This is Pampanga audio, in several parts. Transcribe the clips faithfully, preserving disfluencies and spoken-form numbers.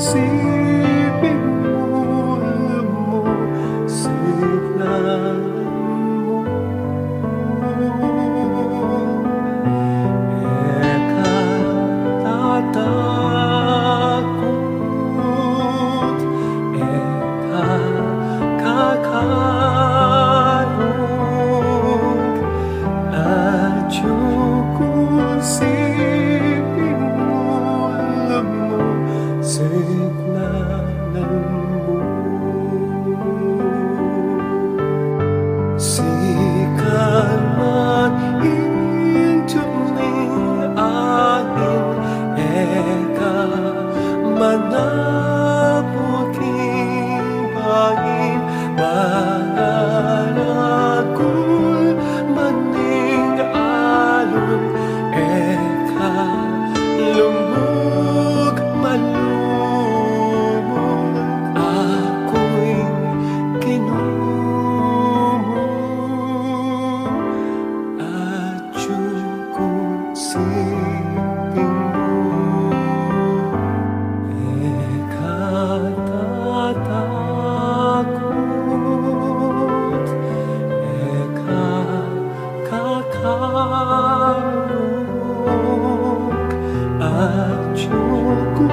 Siping mu, lumusignan mu. E ka tatakut, e ka kakarung, Atyu ku siping mu, lumusignan mu. Sikan man ing tuming angin, e ka manapuk king bangin, maragul man ing alung, e ka lungug malumug, aku ing Ginu mu. Atyu ku siping mu, e ka tatakut, e ka kakarung, atyu ku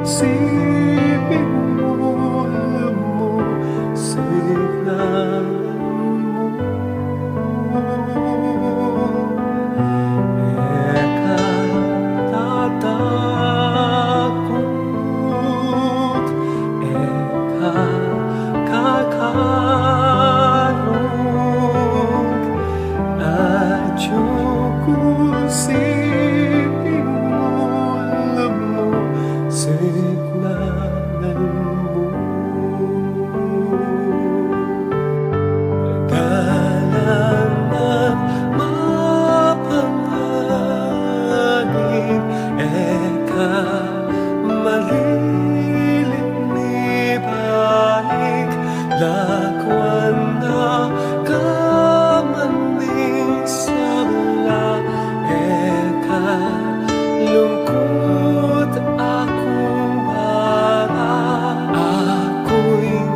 siping mu, lumusignan mu. E ka tatakut, e ka kakarung, atyu ku siping mu, lumusignan mu. Dalan nang mapanganib, e ka malilit mibalik, lakwan na ka man ning sabla, e ka lungkut, aku ing bara, aku ing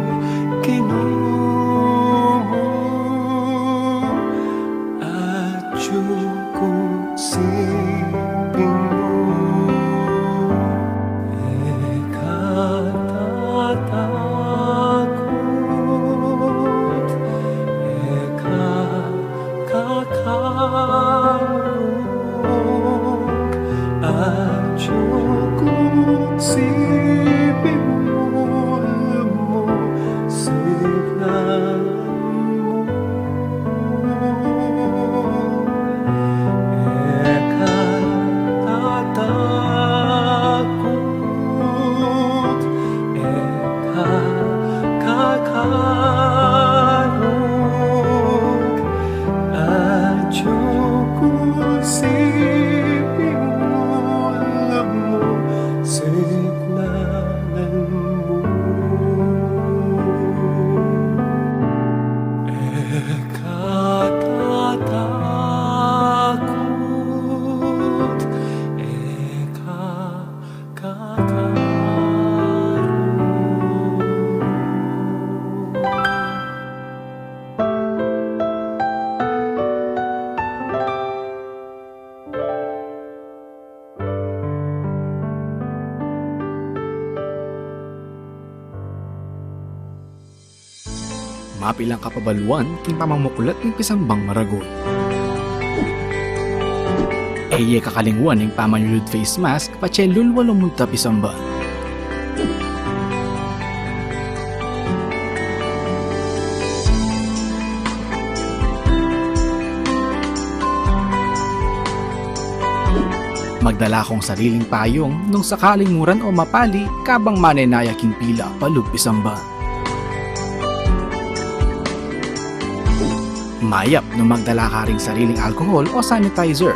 Ginu mu. Atyu ku siping mu, e ka tatakut, e ka kakarung, atyu ku siping mu, lumusignan mu. E ka tatakut, e ka kakarung, atyu ku siping mu, lumusignan mu. E ka tatakut, e ka kakarung. Mapilang kapabaluan king pamamuklat ning pisambang maragul. E ye kakalingwan ing pamanyulud face mask patse lulwa lumunta pisamban. Magdala kong sariling payung nung sakaling muran o mapali kabang manenaya king pila palub pisamban. Mayap nung magdala ka ring sariling alcohol o sanitizer.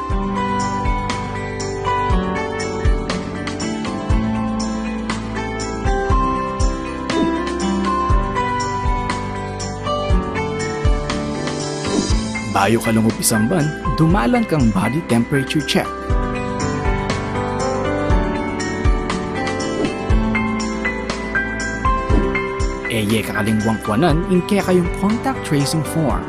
Bayu ka lungub pisamban, dumalan kang body temperature check. E ye kakalingwang kuanan ing kekayung contact tracing form.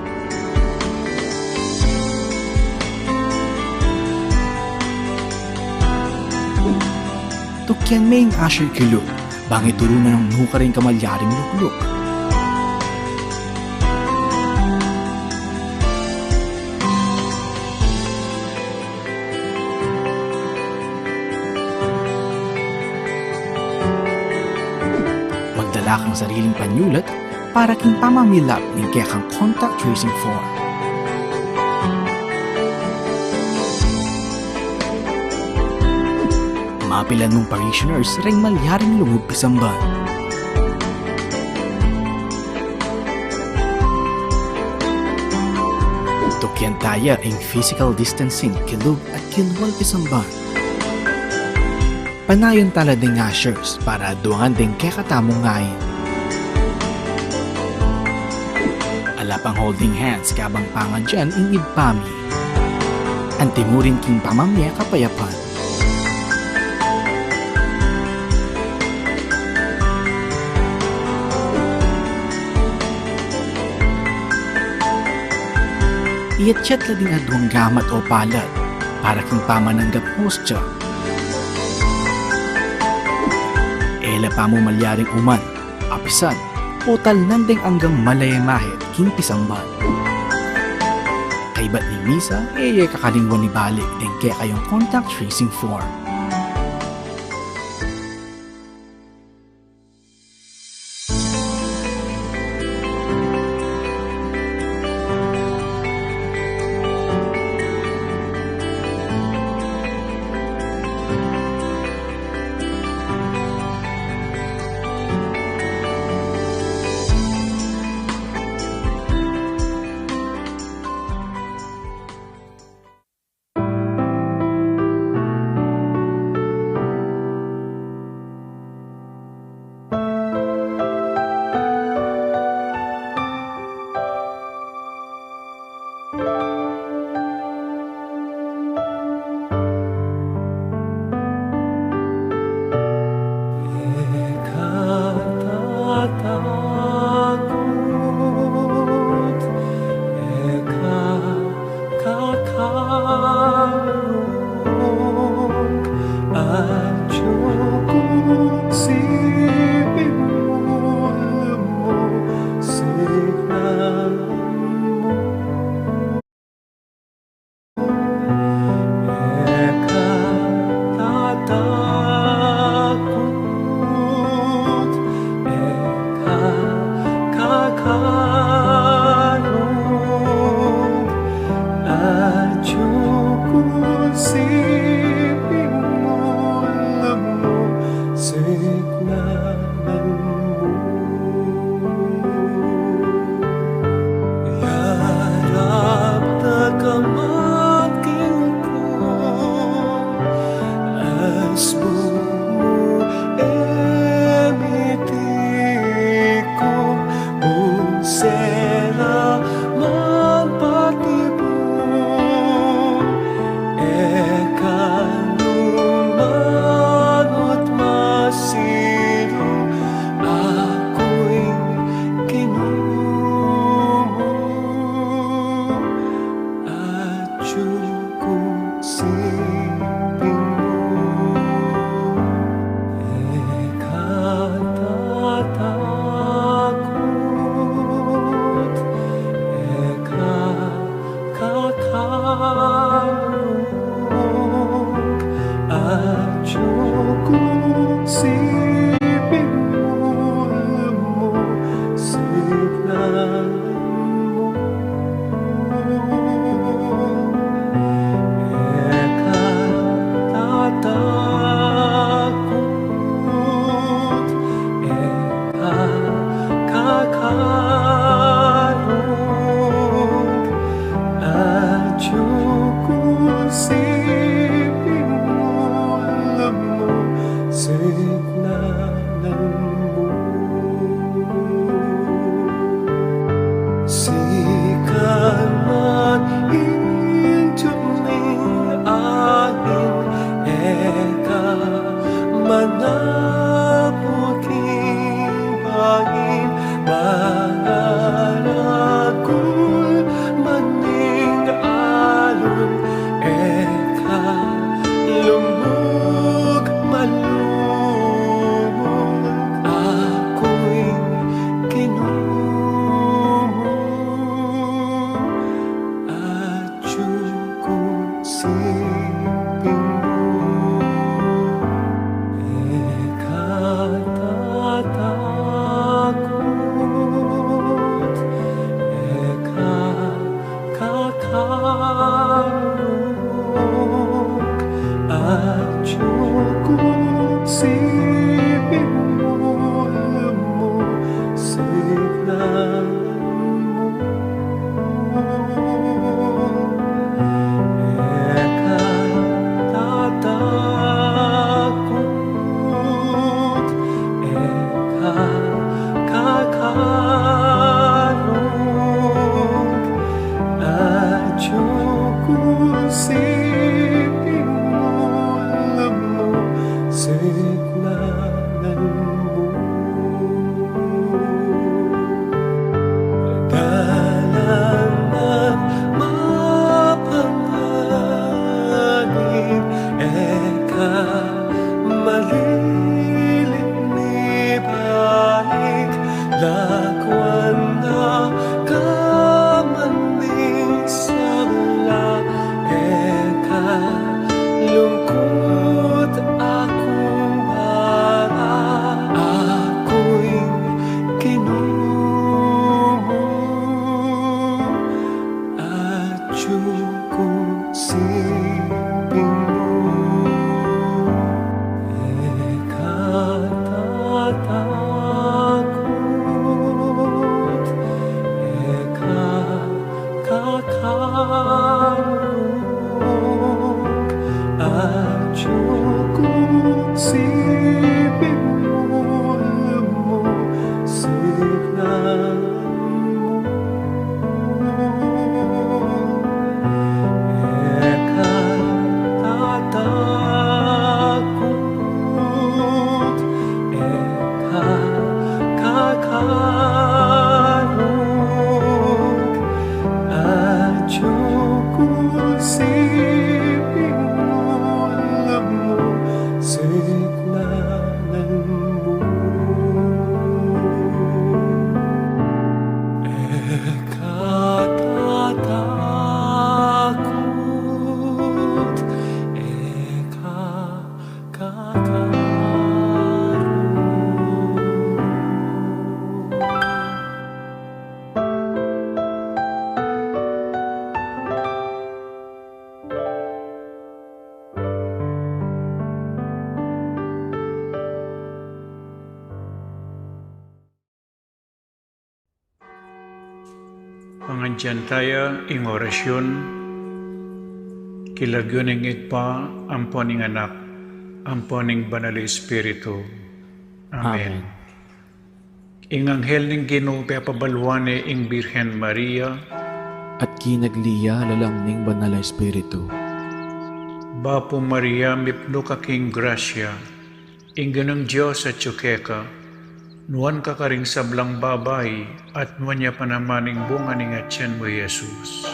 Tukian me ing usher kilub, bang ituru na nung nukarin kamalyaring lukluk. Magdala kang sariling panyulat para king pamamilap ning kekang contact tracing form. Mapilan mung parishioners reng malyaring lungub pisamban. Tukian taya ing physical distancing kilub at kilwal pisamban. Panayan tala deng ushers para aduangan deng kekatamung ngeni. Ala pang holding hands kabang pangadyan ing ibpa mi. Antimurin king pamamye kapayapan. Iyatyat la ding aduang gamat o palad para king pamananggap hostya. E la pamu malyaring uman, apisan, o talnan deng anggang malayamahit king pisamban. Kaybat ning misa, e ye kakalingwan ibalik deng kekayung contact tracing form. Lakwan na ka man ning sabla, e ka lungkut, aku ing bala, aku ing Ginu mu, atyu ku king siping mu. E ka tatakut, e ka kakarung, atyu ku king siping mu, lumusignan mu. E ka tatakut, e ka kakarung, atyu ku king siping mu, lumusignan mu. E ka tatakut, e ka kakarung. Pangadyan taya ing orasyun. King lagyu ning Ibpa, ampo ning Anak, ampo ning Banal a Espiritu. Amen. Amen. Ing anghel ning Ginu pepabaluan ne ing Birhen Maria. At kinagli ya lalam ning Banal a Espiritu. Bapu Maria, mipnu ka king grasya, ing Ginung Dios atyu keka, nuan ka karing sablang babai, at nuan ya pa naman ing bunga ning atian mu, i Jesus.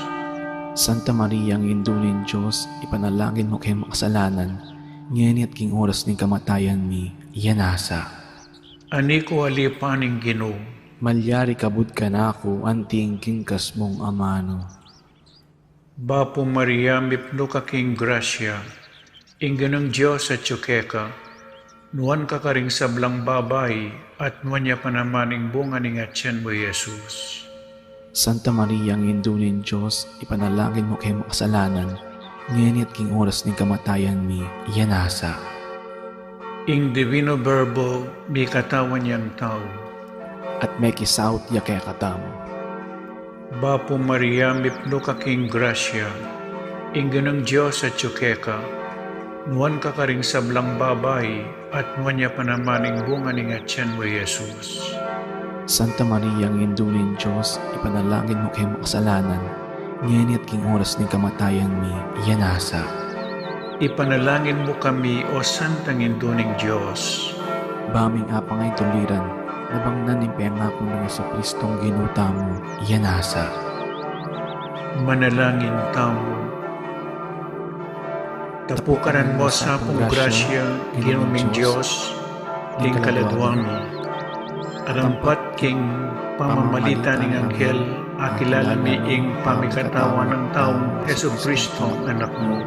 Santa Maria, Indu ning Dios, ipanalangin mu keng makasalanan, ngeni at king oras ning kamatayan mi. Amen. Ani ku alipan ing Ginu. Malyari kabud kanaku anti ing kingkas mung amanu. Bapu Maria, mipnu ka king grasya, ing Ginung Dios atyu keka, nuan ka karing sablang babai, at nuan ya pa naman ing bunga ning atian mu, i Jesus. Santa Maria, Indu ning Dios, ipanalangin mu keng makasalanan, ngeni at king oras ning kamatayan mi. Amen. Ing Divino Verbo mikatawan yang tau. At mekisaut ya kekatamu. Bapu Maria, mipnu ka king grasya, ing Ginung Dios atyu keka, nuan ka karing sablang babai, at nuan ya pa naman ing bunga ning atian mu, i Jesus. Santa Maria, Indu ning Dios, ipanalangin mu keng makasalanan, ngeni at king oras ning kamatayan mi. Amen. Ipanalangin mu kami, o Santang Indu ning Dios. Ba ming apang ing tuliran, nabangnan ing pengaku nang Jesucristong Ginu tamu. Amen. Manalangin tamu. Tapukanan mu sa pung grasya, Ginu ming Dios, king kaladua mi. Arampat king pamamalitan ning anghel, akilala mi ing pamikatawan nang taung Jesucristong Anak mu.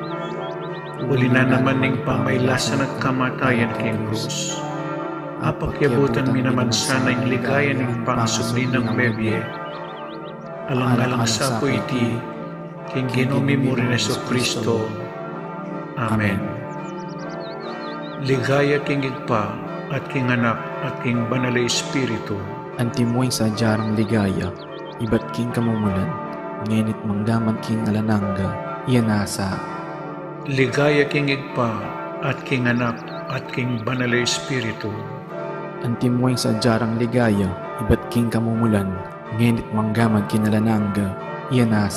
Uli na naman ning pamailasan at kamatayan king krus, apakyabutan mi naman sana ing ligaya ning pangasubli nang mebie. Alang-alang sa pu iti, king Ginu mi mu ring Jesucristo. Amen. Ligaya king Ibpa, at king Anak, at king Banal a Espiritu. Antimo ing sadya rang ligaya, ibat king kamumulan, ngeni't manggaman king alang angga. Amen. Ligaya king Ibpa, at king Anak, at king Banal a Espiritu. Antimo ing sadya rang ligaya, ibat king kamumulan, ngeni't manggaman king alang angga. Amen.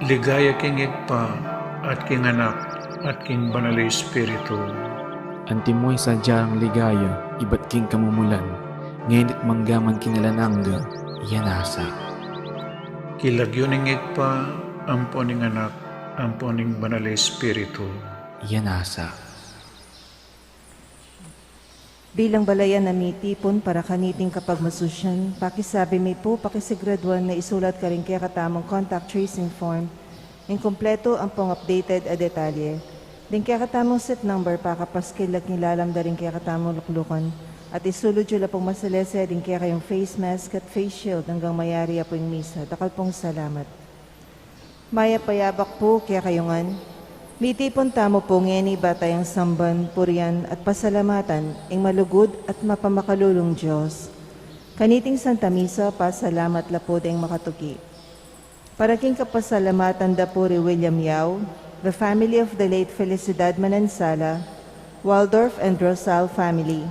Ligaya king Ibpa, at king Anak, at king Banal a Espiritu. Antimo ing sadya rang ligaya, ibat king kamumulan, ngeni't manggaman king alang angga. Amen. King lagyu ning Ibpa, ampo ning Anak, ampo ning Banal a Espiritu. Amen. Bilang balayan a mitipun para kaniting kapagmasusyan, pakisabi mi pu, pakisiguraduan na isulat karing kekatamung contact tracing form ing kumpletu ampong updated a detalye. Ding kekatamung seat number pakapaskil la king lalam da ring kekatamung luklukan, at isulud yu la pung masalese ding kekayung face mask at face shield anggang mayari ya pu ing misa. Dakal pung salamat. Mayap a yabak pu kekayu ngan. Mitipun tamu pu ngeni ba tayang samban, purian, at pasalamatan ing malugud at mapamakalulung Dios. Kaniting Santa Misa, pasalamat la pu deng makatuki. Para king kapasalamatan da pu ri William Yao, the family of the late Felicidad Manansala, Waldorf and Rosal family,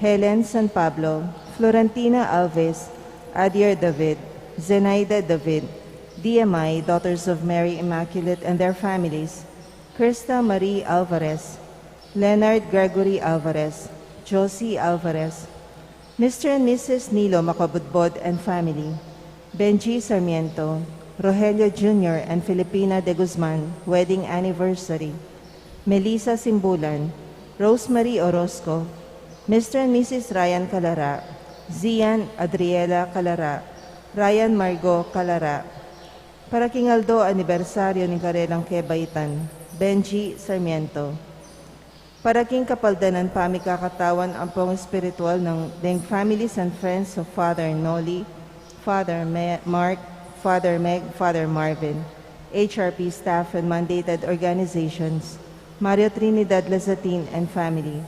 Helen San Pablo, Florentina Alves, Adier David, Zenaida David, D M I, Daughters of Mary Immaculate and their families, Krista Marie Alvarez, Leonard Gregory Alvarez, Josie Alvarez, Mister and Missus Nilo Macabudbod and family, Benji Sarmiento, Rogelio Junior and Filipina de Guzman, wedding anniversary, Melissa Simbulan, Rosemary Orozco, Mister and Missus Ryan Calara, Zian Adriela Calara, Ryan Margo Calara. Para king aldo anibersaryo ning karelang kebaitan, Benji Sarmiento. Para king kapaldanan pamikakatawan ampong espiritual ng deng families and friends of Father Noli, Father Me- Mark, Father Meg, Father Marvin, H R P staff and mandated organizations, Mario Trinidad Lazatin and family,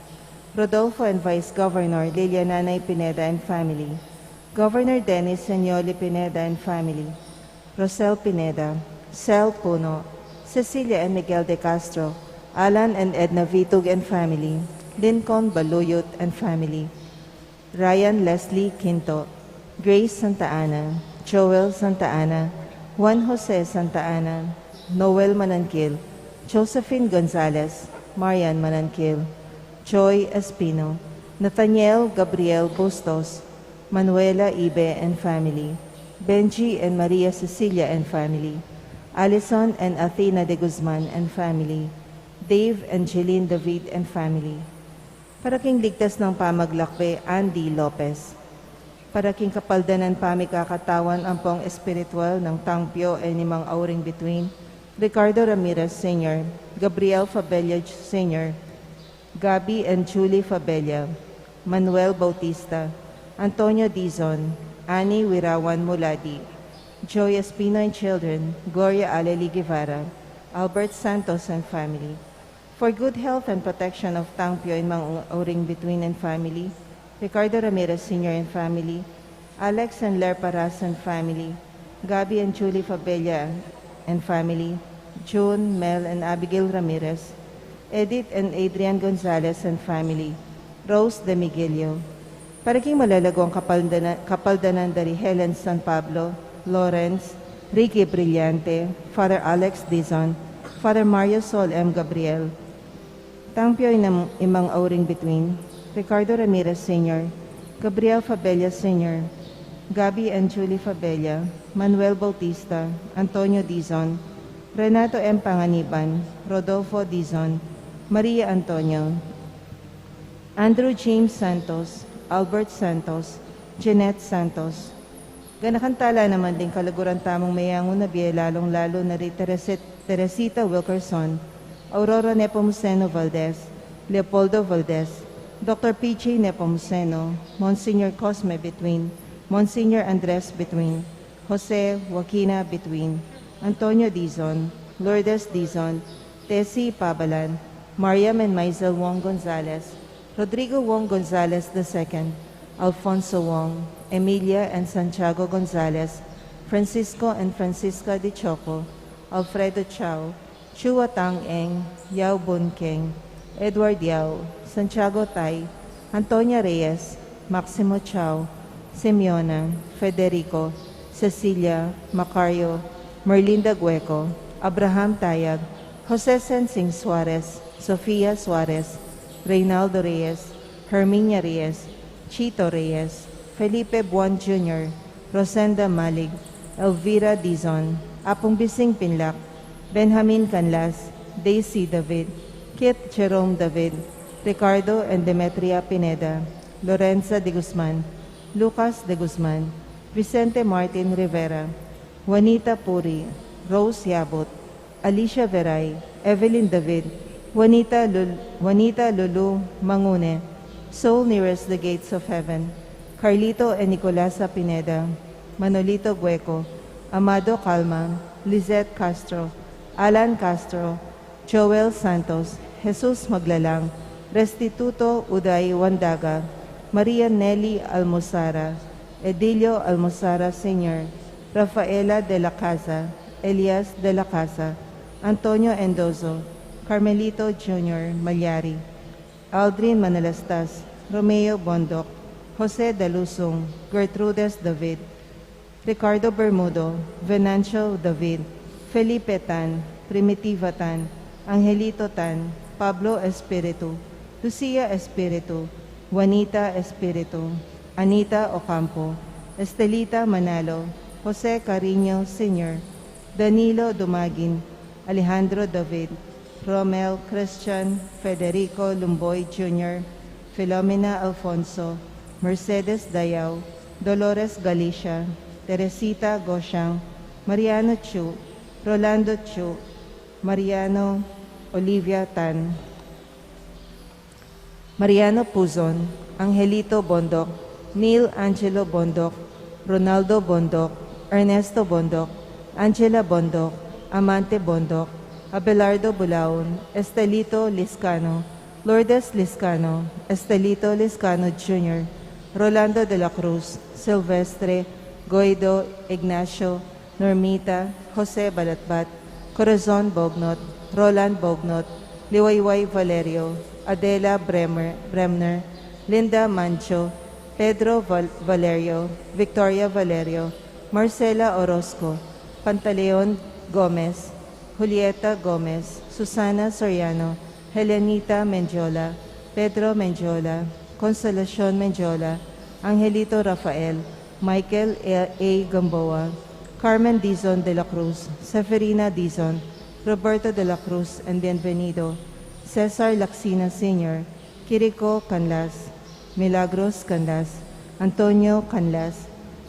Rodolfo and Vice Governor Liliana Nay Pineda and family, Governor Dennis Senioli Pineda and family, Rosel Pineda, Sel Puno, Cecilia and Miguel de Castro, Alan and Edna Vitug and family, Lincoln Baluyot and family, Ryan Leslie Quinto, Grace Santa Ana, Joel Santa Ana, Juan Jose Santa Ana, Noel Mananquil, Josephine Gonzalez, Marian Mananquil, Joy Espino, Nathaniel Gabriel Bustos, Manuela Ibe and family, Benji and Maria Cecilia and family, Alison and Athena de Guzman and family, Dave and Jeline David and family. Para king ligtas ng pamaglakbe, Andy Lopez. Para king kapaldanan pamikakatawan ampong espiritual ng Tangpio and Imang Auring Bituin, Ricardo Ramirez Senior, Gabriel Fabella Senior, Gabby and Julie Fabella, Manuel Bautista, Antonio Dizon, Annie Wirawan Muladi, Joy Espino and children, Gloria Aleli Guevara, Albert Santos and family. For good health and protection of Tangpio and Mang Auring Bituin and family, Ricardo Ramirez Senior and family, Alex and Ler Paras and family, Gabby and Julie Fabella and family, June, Mel and Abigail Ramirez, Edith and Adrian Gonzalez and family, Rose de Miguelio. Para king malalaguang kapaldanan, kapaldanan da ri Helen San Pablo, Lawrence, Ricky Brillante, Father Alex Dizon, Father Mario Sol M. Gabriel, Tangpio Inam-, Imang Auring Bituin, Ricardo Ramirez Senior, Gabriel Fabella Senior, Gabby and Julie Fabella, Manuel Bautista, Antonio Dizon, Renato M. Panganiban, Rodolfo Dizon, Maria Antonio, Andrew James Santos, Albert Santos, Jeanette Santos. Ganakan tala naman ding kaluguran tamung meyangu na bie, lalung-lalu na ri Teresit-, Teresita Wilkerson, Aurora Nepomuceno Valdez, Leopoldo Valdez, Doktor P J Nepomuceno, Monsignor Cosme Between, Monsignor Andres Between, Jose Joaquina Between, Antonio Dizon, Lourdes Dizon, Tessie Pabalan, Mariam and Maisel Wong Gonzalez, Rodrigo Wong Gonzalez the second, Alfonso Wong, Emilia and Santiago Gonzalez, Francisco and Francisca de Choco, Alfredo Chao, Chua Tang Eng, Yao Bun Keng, Edward Yao, Santiago Tai, Antonia Reyes, Maximo Chao, Simeona, Federico, Cecilia, Macario, Merlinda Gueco, Abraham Tayag, Jose Sensing Suarez, Sofia Suarez, Reynaldo Reyes, Herminia Reyes, Chito Reyes, Felipe Buan Junior, Rosenda Malig, Elvira Dizon, Apung Bising Pinlac, Benjamin Canlas, Daisy David, Kit Jerome David, Ricardo and Demetria Pineda, Lorenza de Guzman, Lucas de Guzman, Vicente Martin Rivera, Juanita Puri, Rose Yabut, Alicia Veray, Evelyn David, Juanita, Lul- Juanita Lulu Mangune, Soul Nearest the Gates of Heaven, Carlito and Nicolasa Pineda, Manolito Gueco, Amado Calma, Lizette Castro, Alan Castro, Joel Santos, Jesus Maglalang, Restituto Uday Wandaga, Maria Nelly Almozara, Edilio Almozara Senior, Rafaela de la Casa, Elias de la Casa, Antonio Endozo, Carmelito Junior Malyari, Aldrin Manalastas, Romeo Bondoc, Jose Dalusung, Gertrudes David, Ricardo Bermudo, Venancio David, Felipe Tan, Primitiva Tan, Angelito Tan, Pablo Espiritu, Lucia Espiritu, Juanita Espiritu, Anita Ocampo, Estelita Manalo, Jose Cariño Senior, Danilo Dumagin, Alejandro David, Romel Christian, Federico Lumboy Junior, Filomena Alfonso, Mercedes Dayao, Dolores Galicia, Teresita Gosiang, Mariano Chu, Rolando Chu, Mariano Olivia Tan, Mariano Puzon, Angelito Bondoc, Neil Angelo Bondoc, Ronaldo Bondoc, Ernesto Bondoc, Angela Bondoc, Amante Bondoc, Abelardo Bulaon, Estelito Liscano, Lourdes Liscano, Estelito Liscano Junior, Rolando de la Cruz, Silvestre, Guido, Ignacio, Normita, Jose Balatbat, Corazon Bognot, Roland Bognot, Liwayway Valerio, Adela Bremer, Bremner, Linda Mancho, Pedro Val- Valerio, Victoria Valerio, Marcela Orozco, Pantaleon Gomez, Julieta Gomez, Susana Soriano, Helenita Mendiola, Pedro Mendiola, Consolacion Mendiola, Angelito Rafael, Michael A. A. Gamboa, Carmen Dizon de la Cruz, Seferina Dizon, Roberto de la Cruz and Bienvenido, Cesar Lacsina Senior, Quirico Canlas, Milagros Canlas, Antonio Canlas,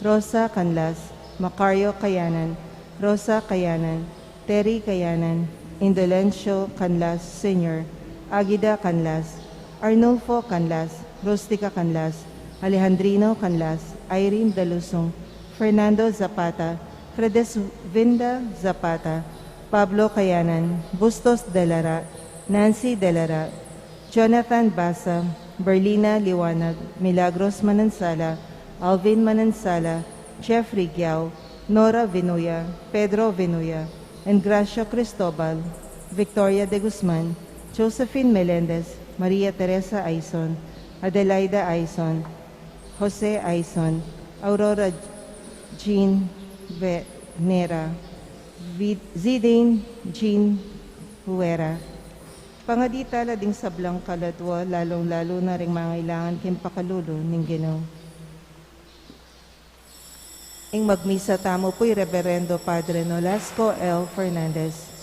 Rosa Canlas, Macario Kayanan, Rosa Kayanan, Terry Kayanan, Indolencio Canlas Senior, Agida Canlas, Arnulfo Canlas, Rustica Canlas, Alejandrino Canlas, Irene Dalusung, Fernando Zapata, Fredesvinda Zapata, Pablo Kayanan, Bustos Delara, Nancy Delara, Jonathan Basa, Berlina Liwanag, Milagros Manansala, Alvin Manansala, Jeffrey Giao, Nora Vinuya, Pedro Vinuya, Engracio Cristobal, Victoria de Guzman, Josephine Melendez, Maria Teresa Aison, Adelaida Aison, Jose Aison, Aurora Jean Venera, Vid- Zidane Jean Huera. Pangadi tala ding sablang kaladwa, lalung-lalu na ring mangailangan king pakalulu ning Ginu. Ing magmisa tamu pu i Reverendo Padre Nolasco L. Fernandez.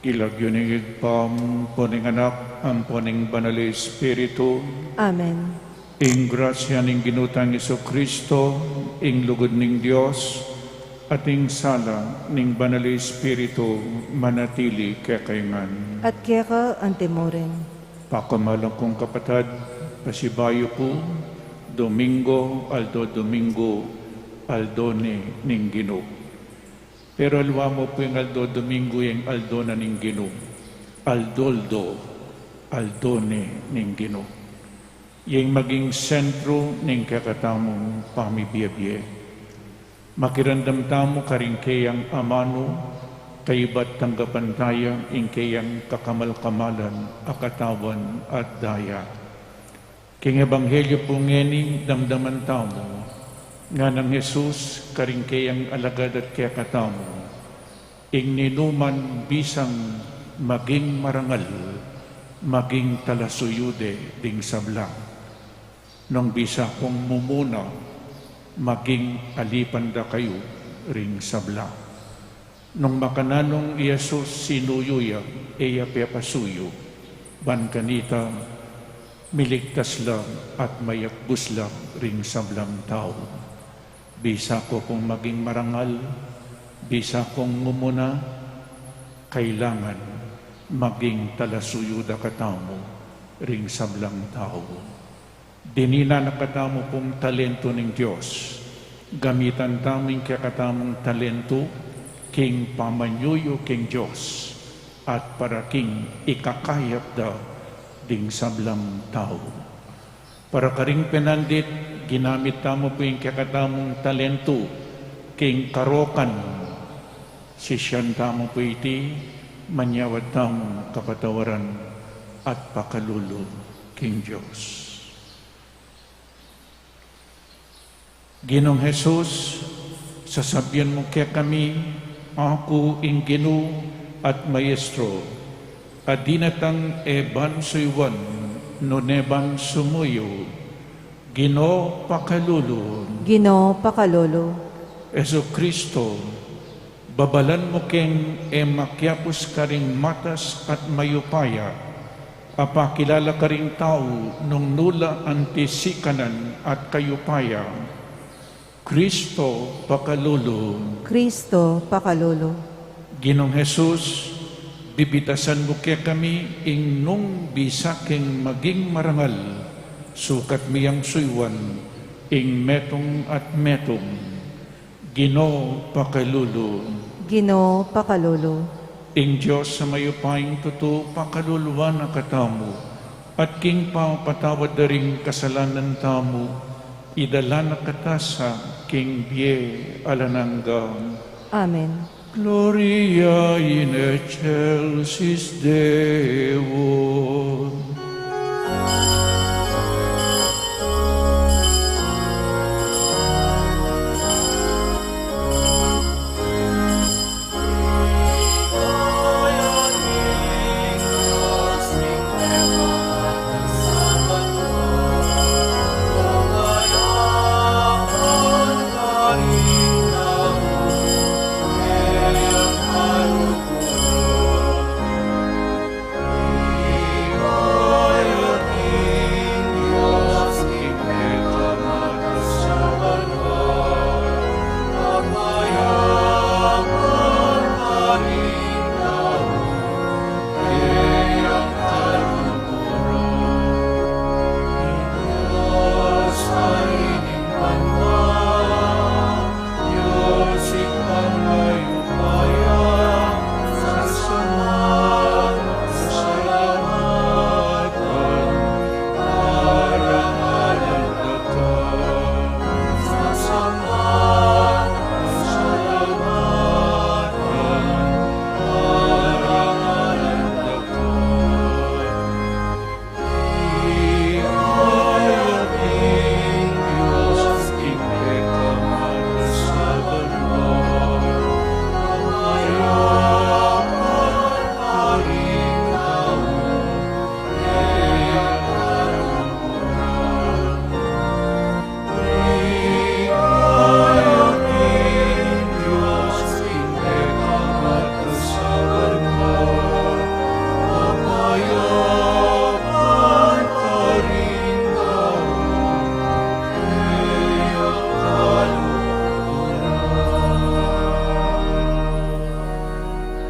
King lagyu ning Ibpa, ampo ning Anak, ampo ning Banal a Espiritu. Amen. Ing grasya ning Ginu tang Jesucristo, ing lugud ning Dios, at ing sala ning Banal a Espiritu manatili kekayu ngan. At keka antimurin. Pakamalan kung kapatad, pasibayu pu, Domingo, aldo Domingo, aldo ne ning Ginu. Pero aliwa mu pu ing aldo Domingo, ing aldo na ning Ginu. Aldo-aldo, aldo ne ning Ginu. Ing maging sentro ning kekatamung pamibie-bie. Makiramdam tamu karing keyang amanu, kaybat tanggapan taya ing keyang kakamal-kamalan a katawan at daya. King ebanghelyo pu ngeni, damdaman tamu, nganang Jesus karing keyang alagad at kekatamu, ing ninuman bisang maging marangal, maging talasuyu de ding sabla. Nung bisa kung mumuna, maging alipan da kayu ring sabla. Nung makananu i Jesus, sinuyu ya, e ya pepasuyu, ban kanita, miligtas la at mayakbus la ring sablang tau. Bisa ku pung maging marangal, bisa kung mumuna, kailangan maging talasuyu da katamu ring sablang tau. Dininan na katamu pung talentu ning Dios. Gamitan tamu ing kekatamung talentu king pamanyuyu king Dios at para king ikakayap da ding sablang tau. Para karing penandit, ginamit tamu pu ing kekatamung talentu king karokan. Sisian tamu pu iti, manyawad tamung kapatawaran at pakalulu king Dios. Ginung Jesus, sasabian mu kekami, aku ing Ginu at Maestro, a dinatang e ban suyuan, nune ban sumuyu. Ginu, pakalulu. Ginu, pakalulu. Jesucristo, babalan mu keng e makiapus karing matas at mayupaya, a pakilala karing tau nung nu la anti sikanan at kayupaya. Kristo, pakalulu. Kristo, pakalulu. Ginung Jesus, bibitasan mu kekami ing nung bisa keng maging marangal, sukat mi yang suyuan ing metung at metung. Ginu, pakalulu. Ginu, pakalulu. Ing Dios a mayupayang tutu pakaluluan na katamu, at king pamapatawad da ring kasalanan tamu, idala na kata sa king bie alang angga. Amen. Gloria in excelsis Deo.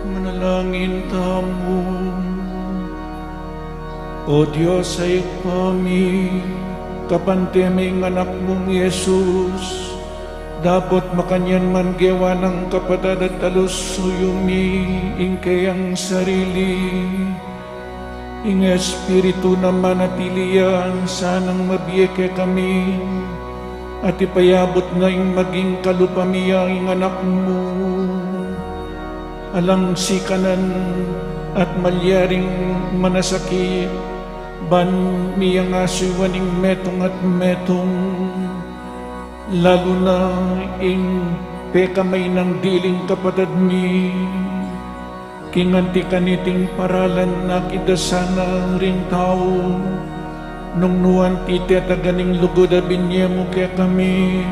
Manalangin tamu. O Dios a Ibpa mi, kapante me ing Anak mung i Jesus, dapot makanyan man gewa nang kapatad at alusuyu mi ing keyang sarili, ing Espiritu na manatili ya sanang mabie kekami, at ipayabut na ing maging kalupa mi ya ing Anak mu. Alang sikanan at malyaring manasakit, ban mi yang asuyuan ing metung at metung, lalu na ing pekamainang diling kapatad mi. King anti kaniting paralan, akit da sana ring tau, nung nu anti tetagan ing lugud a binye mu kekami.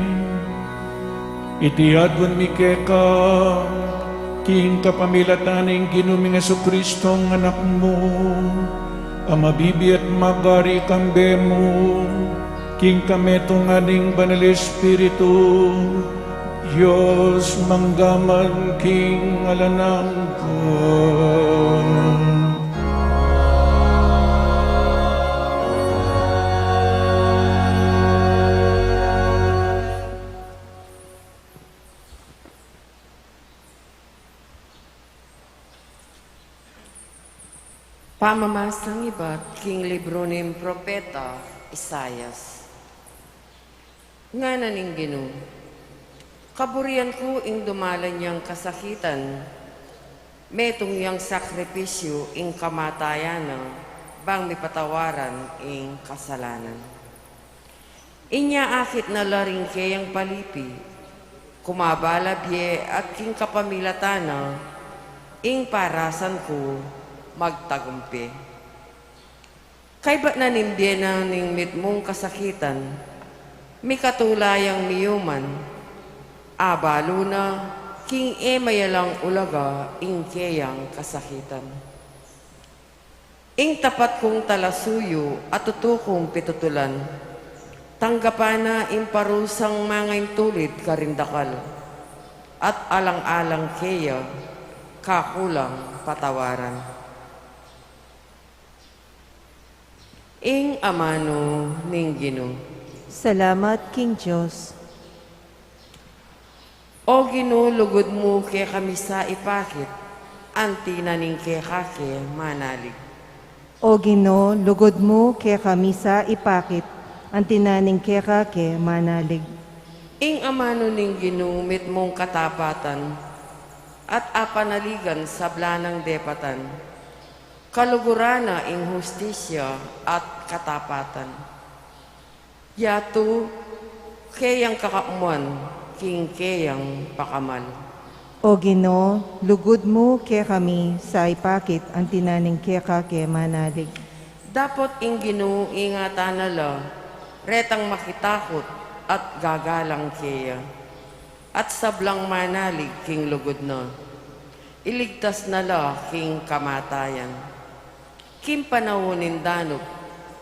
Iti aduan mi keka, king kapamilatan ning Ginu ming Jesucristo, ing Anak mu, a mabibie at magari kambe mu, king kametungan ning Banal Espiritu, Dios mangga man king alang angga. Pamamasang ibat king libru ning propeta Isaias. Ngana ning Ginu, kaburian ku ing dumalan yang kasakitan, metung yang sakripisyu ing kamatayan na, bang mipatawaran ing kasalanan. Inya akit na la ring keyang palipi, kumaba la bie at king kapamilatan na, ing parasan ku magtagumpe. Kaybat na ning bie na ning mitmung kasakitan, mikatula yang miyuman, abalu na king e mayalang ulaga ing keyang kasakitan. Ing tapat kung talasuyu at tutu kung pitutulan, tanggapan na ing parusang mangaintulid karing dakal, at alang-alang keya, kaku lang patawaran. Ing amanu ning Ginu. Salamat king Dios. O Ginu, lugud mu kekami sa ipakit, anti na ning keka ke manalig. O Ginu, lugud mu kekami sa ipakit, anti na ning keka ke manalig. Ing amanu ning Ginu mitmung katapatan, at apanaligan sabla nang depatan. Kaluguran na ing hustisya at katapatan. Yatu keyang kakamuan king keyang pakamal. O Ginu, lugud mu kekami sa ipakit, anti na ning keka ke manalig. Dapot ing Ginu ingatan na la retang makitakut at gagalang keya, at sablang manalig king lugud na. Iligtas na la king kamatayan. King panaun ning danup,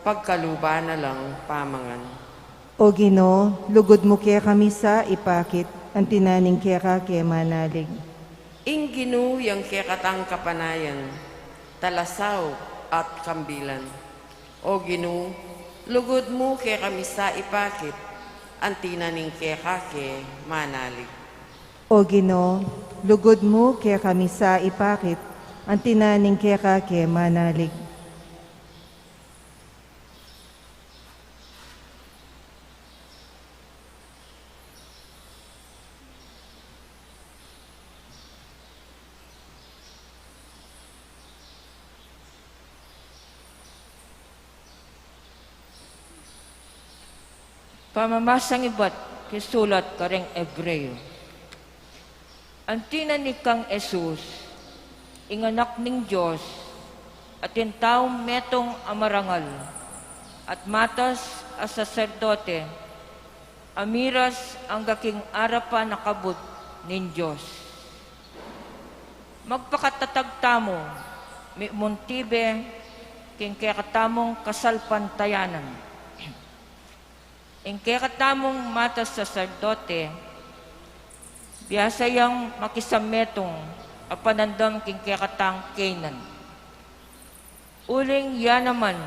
pagkaluban na lang pamangan. O Ginu, lugud mu kekami sa ipakit, anti na ning keka ke manalig. Ing Ginu yang kekatang kapanayan, talasaup at kambilan. O Ginu, lugud mu kekami sa ipakit, anti na ning keka ke manalig. O Ginu, lugud mu kekami sa ipakit, anti na ning keka ke manalig. Pamamasang ibat king sulat karing Ebreo. Anti na ning kang Jesus, ing Anak ning Dios, atin taung metung a marangal at matas a saserdote, a miras angga king arapan a kabud ning Dios. Magpakatatag tamu, mimuntibe king kekatamung kasalpantayanan. Ing kekatamung matas saserdote, biasa yang makisametung a panandam king kekatang Canaan. Uling ya naman,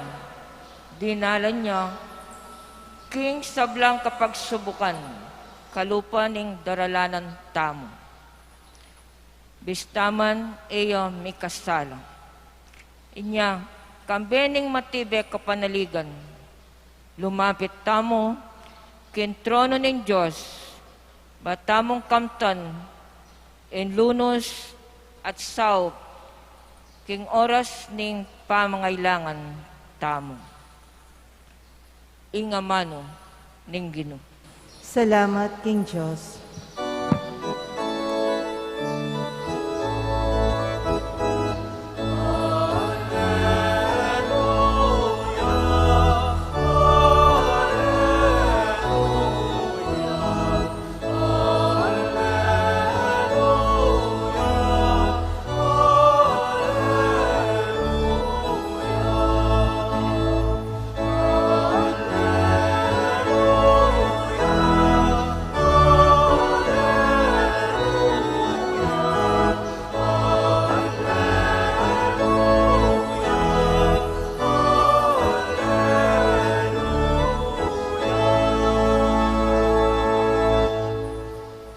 dinalan ya king sablang kapagsubukan, kalupa ning daralanan tamu. Bista man e ya mikasala. Inya, kambe ning matibe kapanaligan, lumapit tamu king trono ning Dios, ba tamung kamtan ing lunus at saup king oras ning pamangailangan tamu. Ing amanu ning Ginu. Salamat king Dios.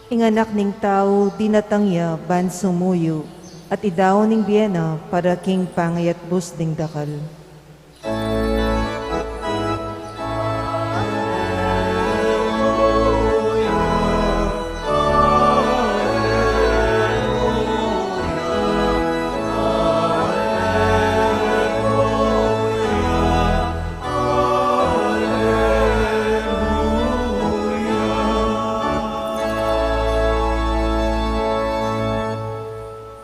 Ing Anak ning Tau, dinatang ya ban sumuyu, at idaun ing bie na para king pangayatbus ding dakal.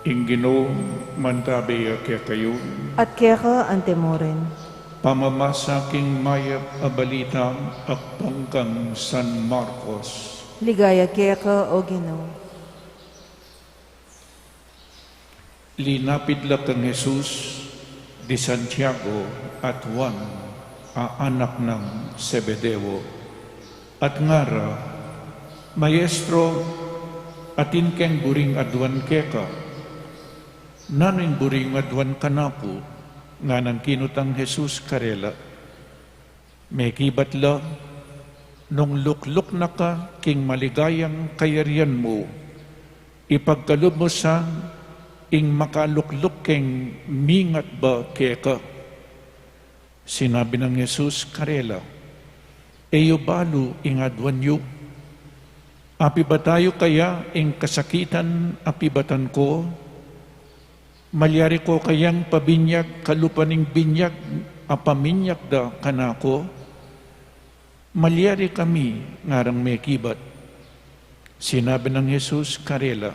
Ing Ginu mantabe ya kekayu. At keka antimurin. Pamamasa king mayap a balita agpang kang San Marcos. Ligaya keka, O Ginu. Linapit la kang Jesus di Santiago at Juan, a anak nang Zebedeo, at ngara, "Maestro, atin keng buring aduan keka." "Nanu ing buring aduan kanaku?" nganang kinutang Jesus karela. Mekibat la, "Nung lukluk na ka king maligayang kayarian mu, ipagkalub mu sa ing makalukluk keng mingat ba keka." Sinabi nang Jesus karela, "E yu balu ing aduan yu? Apibata yu kaya ing kasakitan a pibatan ku? Malyari ko kayang pabinyag kalupa ning binyag a paminyag da kanaku?" "Malyari kami," ngarang mekibat. Sinabi nang Jesus karela,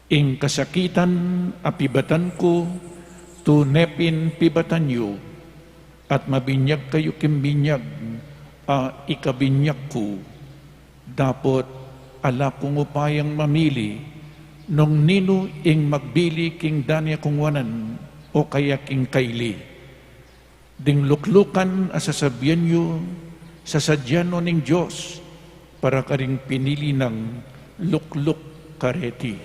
"Ing kasakitan a pibatan ku, tune pin pibatan yu, at mabinyag kayu king binyag a ikabinyag ku. Dapot ala kung upayang mamili nung ninu ing magbili king dane kung wanan o kaya king kaili. Ding luklukan a sasabian yu, sasadyan no ning Dios para karing pinili nang lukluk kareti."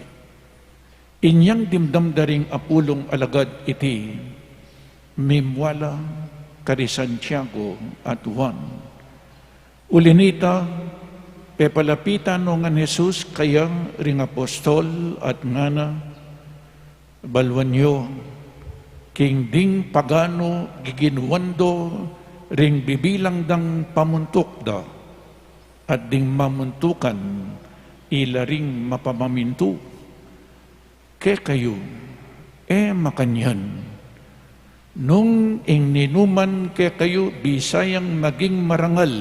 Inyang dimdam da ring apulung alagad iti, mimua la kari Santiago at Juan. Uli nita, pepalapitan no ngan Jesus kaya ring apostol at ngana, "Baluan yu, king ding paganu giginuan do ring bibilang dang pamuntuk da, at ding mamuntukan ila ring mapamamintu. Kekayu, e makanyan. Nung ing ninuman kekayu bisa yang maging marangal,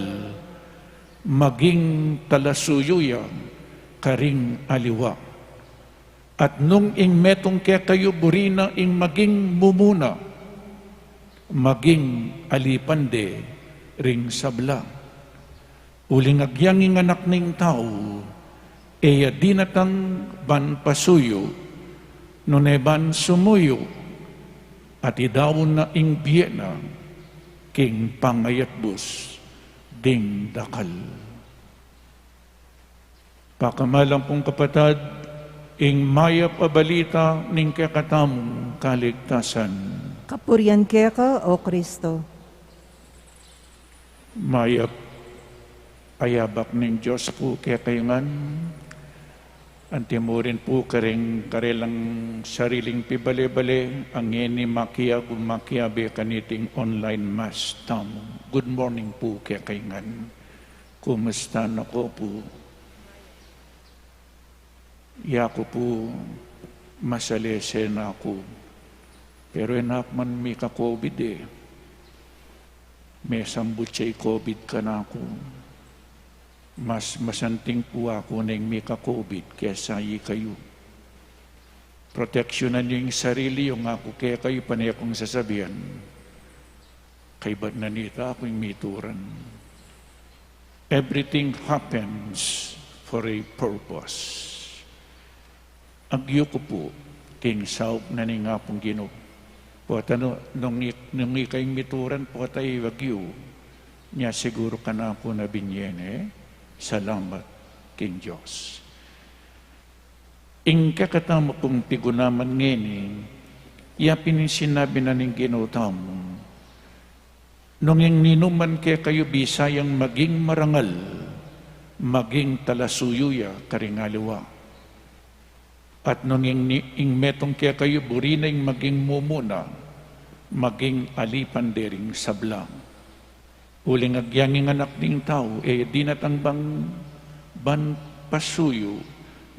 maging talasuyu ya karing aliwa. At nung ing metung kekayu buri na ing maging mumuna, maging alipan de ring sabla. Uling agyang ing Anak ning Tau, e ya dinatang ban pasuyu, nune ban sumuyu, at idaun na ing bie na king pangayatbus ding dakal." Pakamalan kung kapatad, Ing mayap a balita ning kekatamung kaligtasan. Kapurian keka, O Kristo. Mayap a yabak ning Dios pu kekayu ngan. Anti mu rin pu kareng karelang sariling pibale-bale, a ngeni makiagu makiabe kaniting online mass tamu. Good morning pu kekayu ngan. Kumusta na ko pu? Yaku pu, masalese na ku. Pero e na ku man mika-covid e. Mesambut ya i covid kanaku. Mas masanting pu aku neng mika-covid kesa ikayu. Proteksyonan yu ing sarili yu, aku kekayu pane kung sasabian. Kaybat na nita aku ing mituran. Everything happens for a purpose. Agyu ku pu king saup na ning Apung Ginu. Pota nu-, nung ik-, nung ika ing mituran, pota i agyu, nya siguru kanaku na binye ne, salamat king Dios. Ing kekatamu pung pigunaman ngeni, ya pin ing sinabi na ning Ginu tamu, nung ing ninuman kekayu bisa yang maging marangal, maging talasuyu ya karing aliwa. At nung ing ni-, ing metung kekayu buri na ing maging mumuna, maging alipan de ring sabla. Uling agyang ing Anak ning Tau, e dinatang bang ban pasuyu,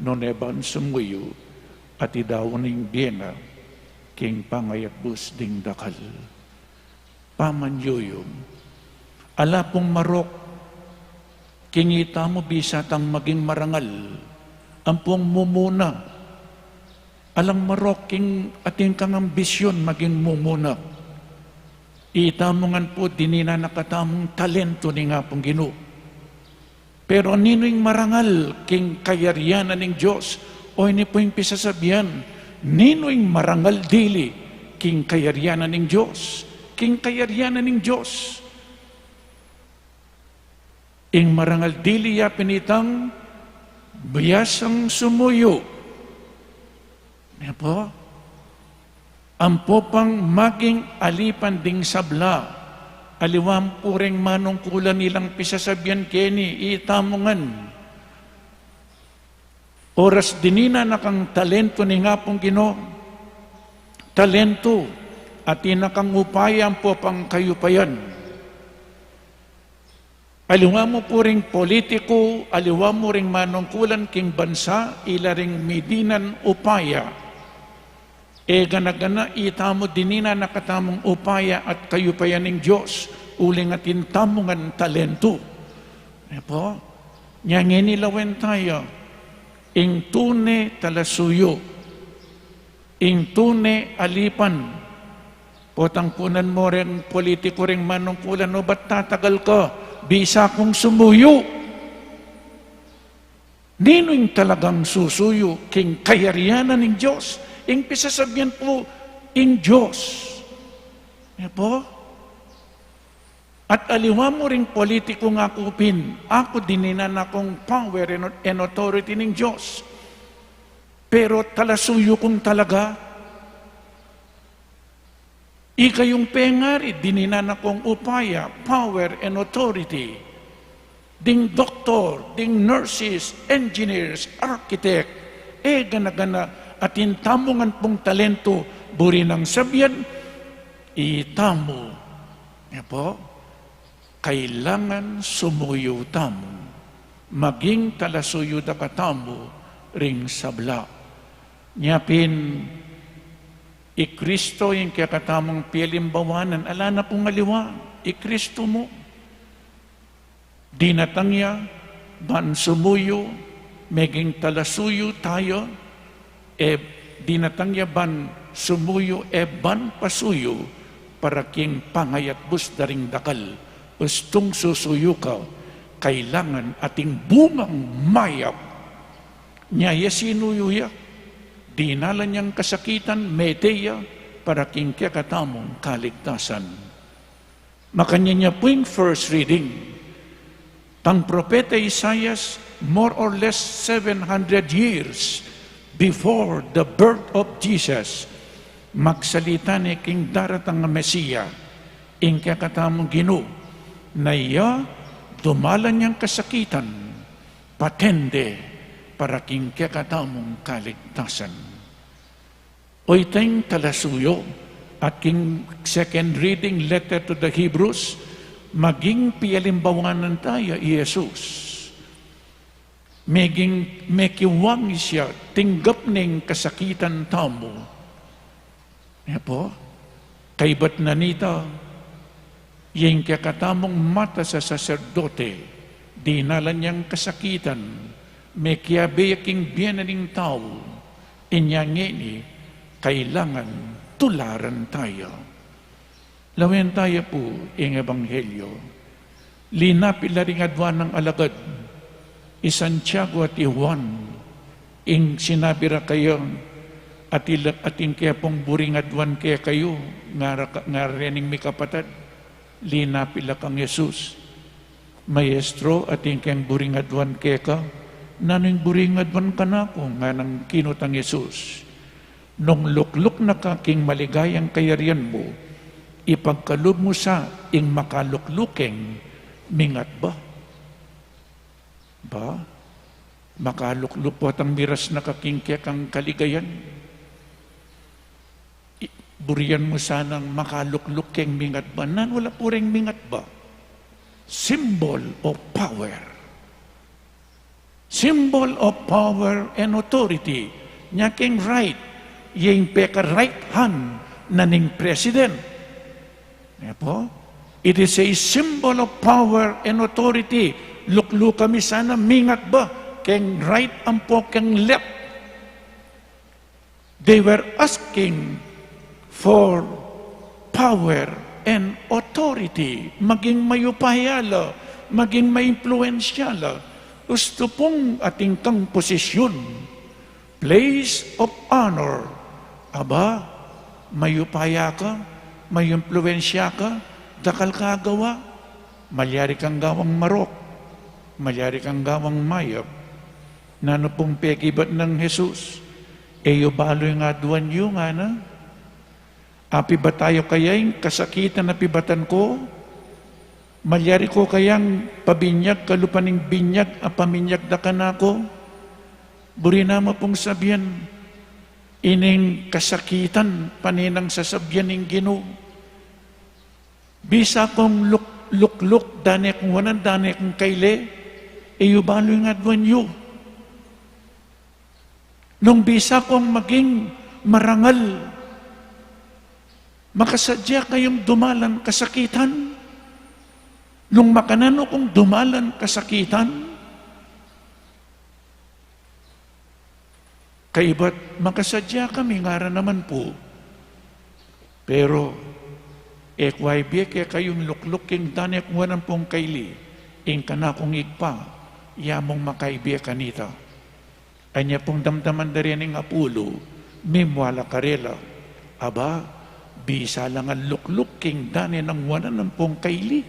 nune ban sumuyu, at idaun ing bie na king pangayatbus ding dakal. Pamanyuyum, ala pung marok king itamu bisa tang maging marangal, ampong mumuna. Alang marok king atin kang ambisyon maging mumuna. Itamu ngan pu dininan na katamung talentu ning Apung Ginu. Pero ninu ing marangal king kayarian na ning Dios? O ini pu ing pisasabian, ninu ing marangal dili king kayarian na ning Dios? King kayarian na ning Dios. Ing marangal dili ya pin itang biasang sumuyu. Ne pu? Ampo pang maging alipan ding sabla. Aliwa pu reng manungkulan ilang pisasabian keni, itamu ngan. Oras dininan na kang talentu ning Apung Ginu, talentu, atin na kang upaya ampo pang kayupayan. Aliwa mu pu ring politiku, aliwa mu ring manungkulan king bansa, ila ring midinan upaya. E gana-gana itamu dininan na katamung upaya at kayupayan ning Dios, uling atin tamu ngan talentu. Ne pu? Nya ngeni lawen taya, ing tune talasuyu. Ing tune alipan. Potang kunan mu reng politiku, reng manungkulan, o ba't tatagal ka? Bisa kung sumuyu. Ninu ing talagang susuyu king kayarian na ning Dios? Ing pisasabian pu ing Dios. Ne pu? At aliwa mu ring politiku, ngaku pin, aku dininan na kung power and, and authority ning Dios. Pero talasuyu kung talaga? Ikayung pengari, dininan na kung upaya, power and authority. Ding doktor, ding nurses, engineers, architect, e gana-gana, atin tamu ngan pung talentu, buri nang sabian, itamu. Ne pu? Kailangan sumuyu tamu, maging talasuyu da katamu ring sabla. Nya pin, i Kristo ing kekatamung pialimbawanan, ala na pung aliwa, i Kristo mu. Dinatang ya ban sumuyu, meging talasuyu taya, e, dinatang ya ban sumuyu, e ban pasuyu, para king pangayatbus da ring dakal. Ustung susuyu ka, kailangan ating bungang mayap. Nya ya sinuyu ya, dinalan yang kasakitan, mete ya, para king kekatamung kaligtasan. Makanyan ya pu ing first reading. Pang propeta Isaias, more or less seven hundred years Before the birth of Jesus, magsalita ne king daratang a Mesia, ing kekatamung Ginu, na iya dumalan yang kasakitan, patende para king kekatamung kaligtasan. O itang talasuyu, at king second reading letter to the Hebrews, maging pialimbawanan taya i Jesus. Meging, mekiwang isya, tinggap ne ing kasakitan tamu. E pu, kaybat na nita, ing kekatamung matas a saserdote, dinalan yang kasakitan, mekiabe ya king bie na ning tau, inya ngeni, kailangan tularan taya. Lawen taya pu ing ebanghelyo. Linapit la ring aduan a alagad, i Santiago at i Juan, ing sinabi ra kaya, at ila, at ing kepong buring aduan kekayu, ngara, ngara rening mikapatad, linapit la kang Jesus. Maestro, atin keng buring aduan keka, nanu ing buring aduan kanaku, nganang kinutang Jesus. Nung lukluk na ka king maligayang kayarian mu, ipagkalub mu sa ing makalukluk keng mingat ba. Ba? Makalukluk potang miras na ka king kekang kaligayan. I-, burian mu sanang makalukluk keng mingat ba. Nanu la pu ring mingat ba? Symbol of power. Symbol of power and authority. Nya keng right, ing peka right hand na ning president. Nya pu, it is a symbol of power and authority. Luklukan mi sana mingat ba keng right ampo keng left. They were asking for power and authority. Maging mayupaya la, maging maimpluwensya la. Ustu pung atin kang posisyon, place of honor. Aba, mayupaya ka, maimpluwensya ka, dakal ka gawa. Malyari kang gawang marok, malyari kang gawang mayap. Nanu pung pekibat nang Jesus? E yu balu ing aduan yu, ngana. Apibatan yu kaya ing kasakitan a pibatan ku? Malyari ku kayang pabinyag kalupa ning binyag a paminyag da kanaku? Buri na mu pung sabian, ining kasakitan, pane nang sasabyan ning Ginu. Bisa kung luk-, lukluk, dane kung wanan, dane kung kaile, e yu balu ing aduan yu. Nung bisa kung maging marangal, makasadya kayung dumalan kasakitan? Nung makananu kung dumalan kasakitan? Kaybat, makasadya kami, ngara naman pu. Pero, e ku aibie kekayung lukluk king dane kung wanan pung kaili, ing kanakung Ibpa, ya mung makaibie kanita. Anya pung damdaman da rin ning apulu, mimwala karela, aba, bisa la ngan lukluk king dane nang wanan pung kaili.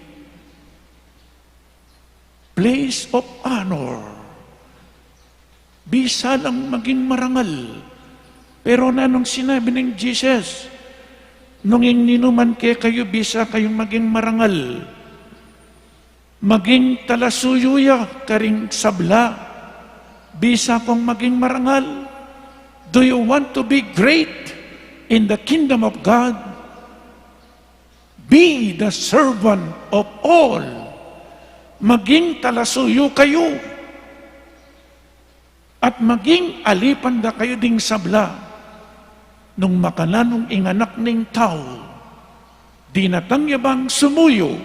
Place of honor. Bisa lang maging marangal. Pero nanung sinabi ning Jesus? Nung ing ninuman kekayu, bisa kayung maging marangal, maging talasuyu ya karing sabla, bisa kung maging marangal? Do you want to be great in the kingdom of God? Be the servant of all. Maging talasuyu kayu. At maging alipan da kayu ding sabla. Nung makananung ing Anak ning Tau, dinatang ya bang sumuyu,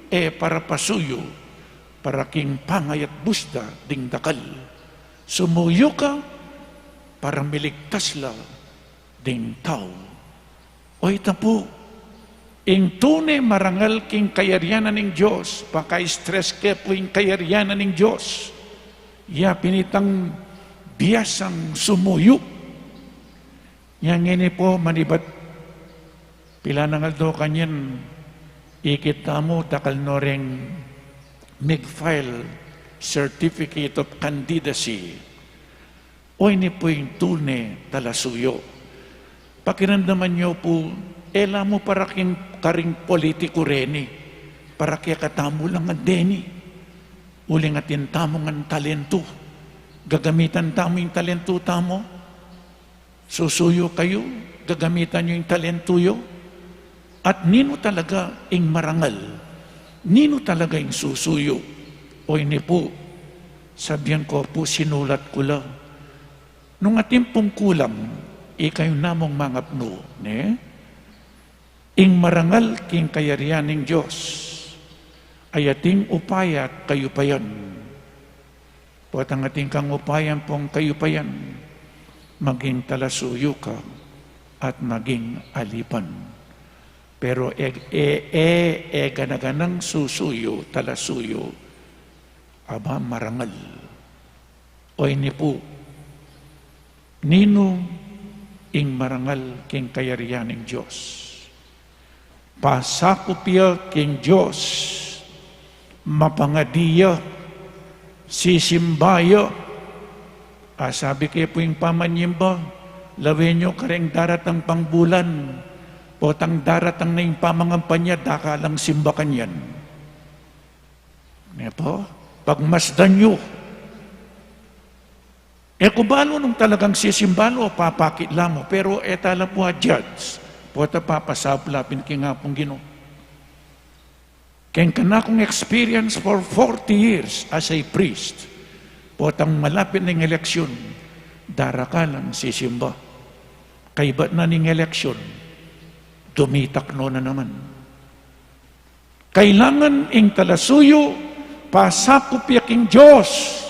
e para pasuyu, para king pangayatbus da ding dakal. Sumuyu ka para miligtas la ding tau. O ita pu, ing tune marangal king kayarian na ning Dios, paka-stress ke pu ing kayarian na ning Dios. Ya pin itang biasang sumuyu. Nya ngeni pu, manibat pilan nang aldo kanyan, ikit tamu, dakal no ring mig-file certificate of candidacy. O ini pu ing tune talasuyu. Pakiramdaman yu pu, e la mu para king karing politiku reni, para kekatamu la ngan deni. Uling atin tamu ngan talentu. Gagamitan tamu ing talentu tamu. Susuyu kayu, gagamitan yu ing talentu yu. At ninu talaga ing marangal? Ninu talaga ing susuyu? O ini pu, sabian ku pu, sinulat ku la. Nung atin pung kulang, ikayu namung mangapnu, ne? Ing marangal king kayarian ning Dios, ay ating upaya at kayupayan. Potang atin kang upaya ampong kayupayan, maging talasuyu ka at maging alipan. Pero e, e, e, e gana-ganang susuyu, talasuyu, aba, marangal. O ini pu, ninu ing marangal king kayarian ning Dios? Pasakup ya king Dios, mapangadi ya, sisimba ya. A, sabi ke pu ing pamanyimba, lawen yu karing daratang pang bulan, potang daratang na ing pamangampanya, daka lang simba kanyan. Ne pu? Pagmasdan yu. E ku balu nung talagang sisimba la o papakit la mu, pero e ta la pu a-judge. Pota papasaup la pin king Apung Ginu. Keng kanakung experience for forty years as a priest, potang malapit na ing eleksyun, daraka lang sisimba. Kaybat na ning eleksyun, dumitak no na naman. Kailangan ing talasuyu, pasakup ya king Dios,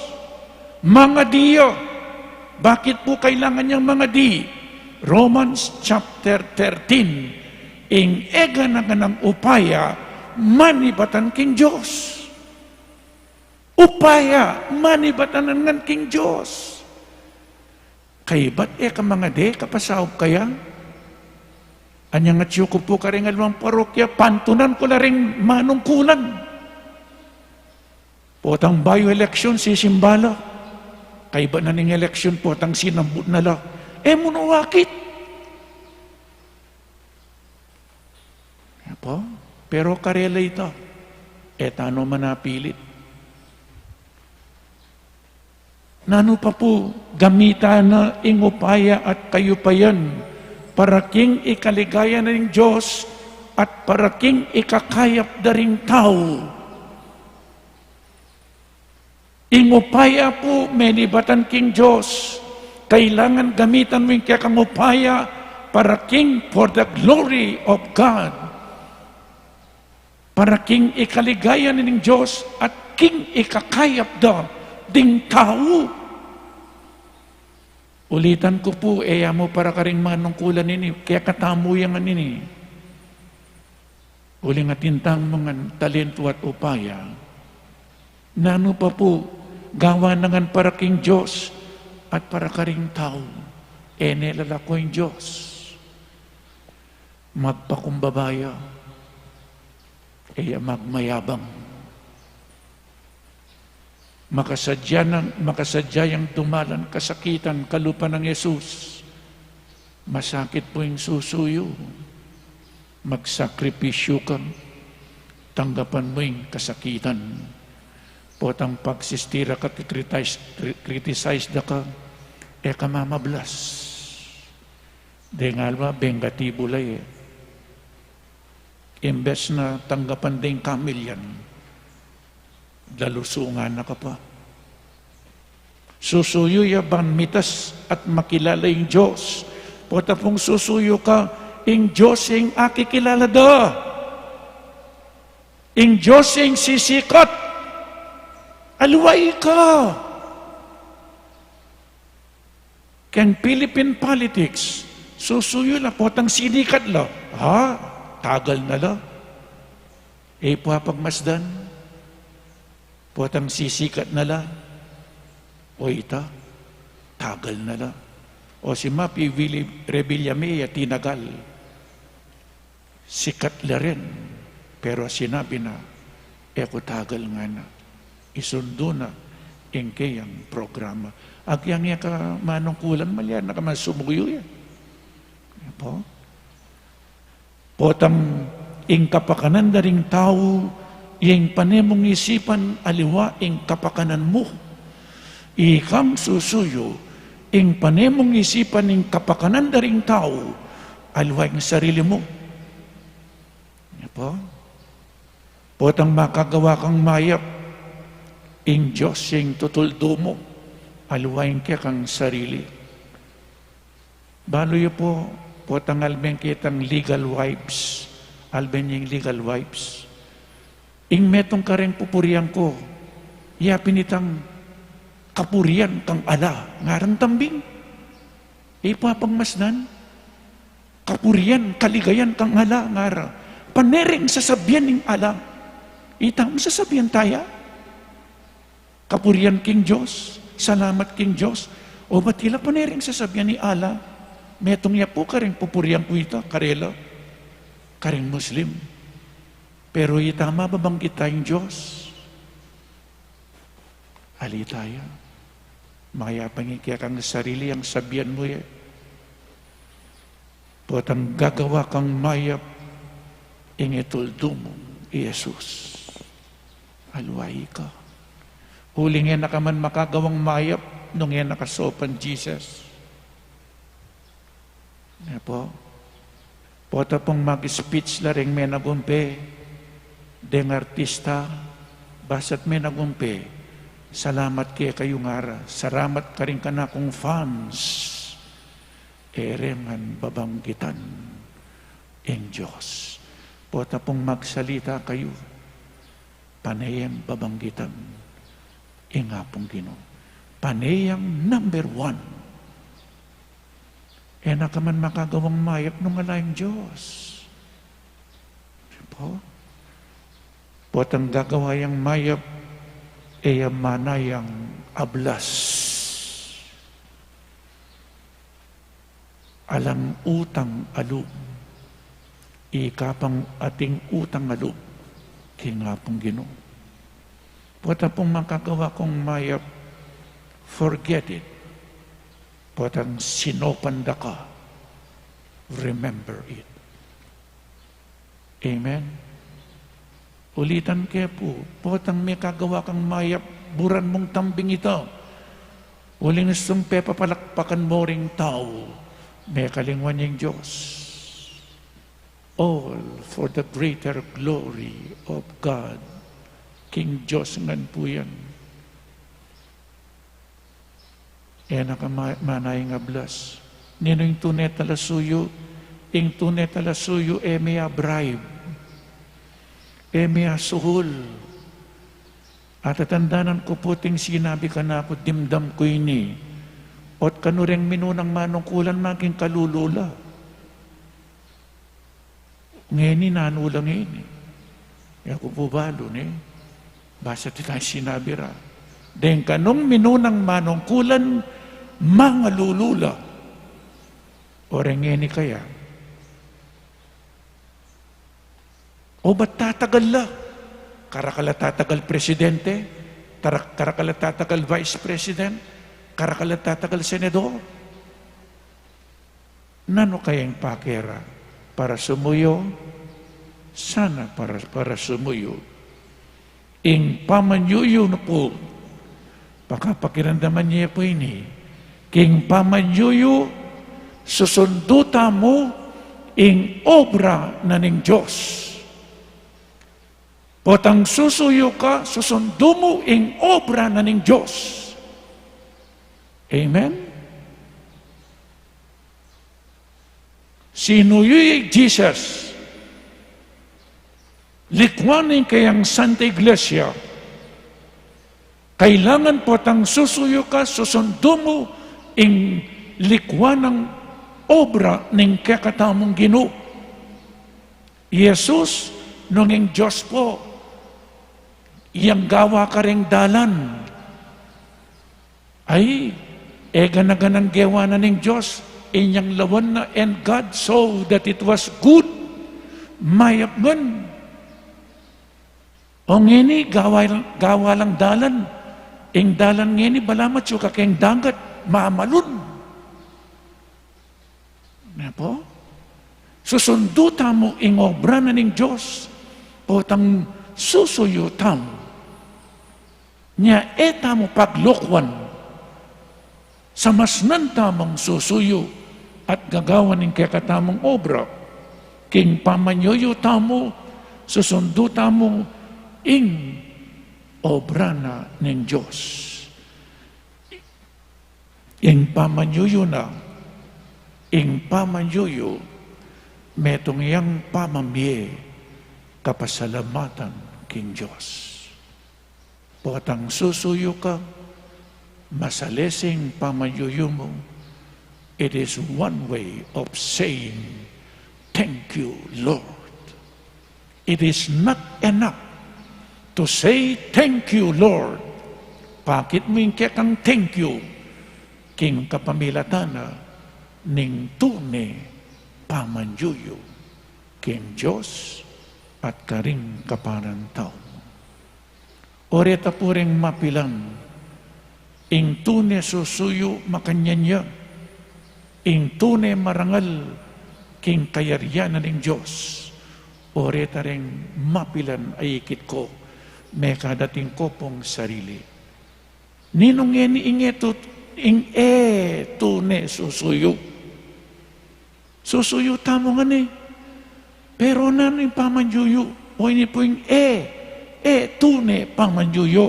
mangadi ya. Bakit pu kailangan yang mangadi? Romans chapter thirteen, ing e gana-ganang upaya, manibatan king Dios. Upaya, manibatan ngan king Dios. Kaybat e ka mangadi, kapasaup ka ya? Anyang atyu ku pu karing aliwang parokya, pantunan ku la ring manungkulan. Potang bayu eleksyun, sisimba la. Kaybat na ning eleksyun, potang sinambut na la. E mu no akit. Apo? Pero karela ita, e ta no manapilit. Nanu pa pu, gamitan na ing upaya at kayupayan para king ikaligaya na ning Dios at para king ikakayap da ring tau. Ing upaya pu menibatan king Dios, kailangan gamitan mu ing kekang upaya para king for the glory of God. Para king ikaligaya na ning Dios at king ikakayap da ding tau. Ulitan ku pu, e ya mu para karing manungkulan ini, kekatamu yang ini. Uling atin tang mangan talentu at upaya. Nanu pa pu, gawan na ngan para king Dios at para karing tau. E ne lalako ing Dios. Magpakumbaba ya, e ya magmayabang. Makasadya nang, makasadya yang dumalan kasakitan kalupa nang Jesus. Masakit pu ing susuyu. Magsakripisyu ka, tanggapan mu ing kasakitan. Potang pagsistira ka, kikritis-, kri-, criticize da ka, e ka mamablas. Deng alwa, bengatibu la e. Imbes na tanggapan deng kamilyan, lalusungan na ka pa. Susuyu ya ban mitas at makilala ing Dios. Pota pung susuyu ka, ing Dios ing akikilala da. Ing Dios ing sisikat. Aliwa ika. Keng Philippine politics, susuyu la, potang sinikat la. Ha? Tagal na la. E pu apagmasdan. Potang sisikat na la. O ita, tagal na la. O si Mapi Willie Revillame, ya tinagal. Sikat la rin, pero sinabi na, e ku tagal ngana. Isundu na ing keyang programa. Agyang ya ka manungkulan, malyari na ka man sumuyu ya. Apo? Potang ing kapakanan da ring tau, ya ing pane mung isipan aliwa ing kapakanan mu. Ikang susuyu, ing pane mung isipan ing kapakanan da ring tau, aliwa ing sarili mu. Apo? Potang makagawa kang mayap, ing Dios ing tutuldu mu, aliwa ing kekang sarili. Balu yu po, potang alben kitang legal wives, alben ing legal wives. Ing metung kareng pupurian ku, ya pin itang kapurian kang ala, ngaran tambing. Ipapagmasdan, kapurian, kaligayan kang ala, ngara. Pane reng sasabian ning ala. Ita mu sasabian taya. Kapurian king Dios, salamat king Dios. O bat ila pane reng sasabian ning ala. Metung ya po kareng pupurian ku ita, karela, kareng Muslim. Pero ita mababangkit tayang Dios. Ali taya. Mayap ing kekang sarili, ing sabian mu ya. Potang gagawa kang mayap, ing ituldu mu i Jesus, aliwa ika. Uling e na ka man makagawang mayap nung e na ka saupan Jesus. Apo? Pota pung mag-speech la reng menagumpe, deng artista, basta't menagumpe, salamat kekayu, ngara, salamat karing kanakung fans. E re man babanggitan ing Dios. Pota pung magsalita kayu, pane yang babanggitan ing Apung Ginu. Pane yang number one. E na ka man makagawang mayap nung ala ing Dios. Po? Potang gagawa yang mayap, e ya mana yang ablas. Alang utang a lub. Ika pang ating utang a lub king Apung Ginu. Pota pung makagawa kung mayap, forget it. Potang sinopan da ka, remember it. Amen. Ulitan ke pu, potang mekagawa kang mayap, buran mung tambing ita. Uling sung pepapalakpakan mo ring tau, mekalingwan yang Dios. All for the greater glory of God. King Dios ngan pu yan. E na ka ma-, mana ing ablas. Ninu ing tune talasuyu? Ing tune talasuyu, e mea bribe. E mea suhul. Atatandanan ku pu ting sinabi kanaku, dimdam ku ini. Ot kanu reng minunang manungkulan, maging kalulu la. Ngeni nanu la ngeni? E ku pu balu, ne? Basta titang sinabi ra. Deng kanung minunang manungkulan, mangalulu la. O reng ngeni kaya? O ba't tatagal la? Karakal a tatagal presidente, tarak-, karakal a tatagal vice president, karakal a tatagal senador. Nanu kaya ing pake ra? Para sumuyu? Sana para, para sumuyu. Ing pamanyuyu na pu, pakapakiramdaman ye pu ini. King pamanyuyu, susundu tamu ing obra na ning Dios. Potang susuyu ka, susundu mu ing obra na ning Dios. Amen? Sinuyu i Jesus, likuan ing kayang Santa Iglesia. Kailangan potang susuyu ka, susundu mu ing likuan nang obra ning kekatamung Ginu. Jesus, nung ing Dios po, yang gawa karing dalan. Ay, e gana-ganang gewa na ning Dios, inyang lawan na, and God saw that it was good. Mayap ngan. O ngeni, gawa, gawa lang dalan. Ing dalan ngeni balamu atyu ka keng dagat, mamalun. Ne pu? Susundu tamu ing obra na ning Dios, potang susuyu tamu. Nya e tamu paglokuan, samasnan tamung susuyu at gagawan ing kekatamung obra. King pamanyuyu tamu, susundu tamu ing obra na ning Dios. Ing pamanyuyu na, ing pamanyuyu, metung yang pamamie kapasalamatan king Dios. Potang susuyu ka, masalese ing pamanyuyu mu, it is one way of saying, "Thank you, Lord." It is not enough to say, "Thank you, Lord." Pakit mu ing kekang thank you king kapamilatan na ning tune pamanyuyu king Dios at karing kaparang tau. O reta pu reng mapilan, ing tune susuyu makanyan ya, ing tune marangal king kayarian na ning Dios. O reta reng mapilan a ikit ku, mekadating ku pung sarili. Ninung ngeni ing e tu-, ing e tune susuyu? Susuyu tamu ngeni. Pero nanu ing pamanyuyu? O ini pu ing e, e tune pamanyuyu.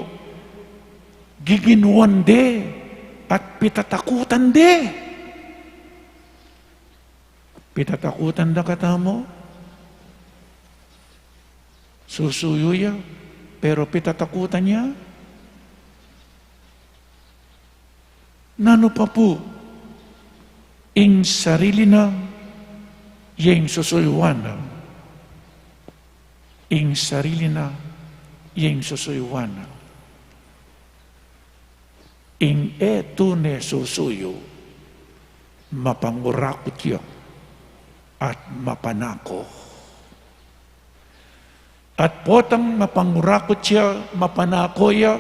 Giginuan de at pitatakutan de. Pitatakutan da katamu? Susuyu ya, pero pitatakutan ya? Nanu pa pu, ing sarili na, ya ing susuyuan na. Ing sarili na, ya ing susuyuan na. Ing e tune susuyu, mapangurakut ya at mapanako. At potang mapangurakut ya, mapanako ya,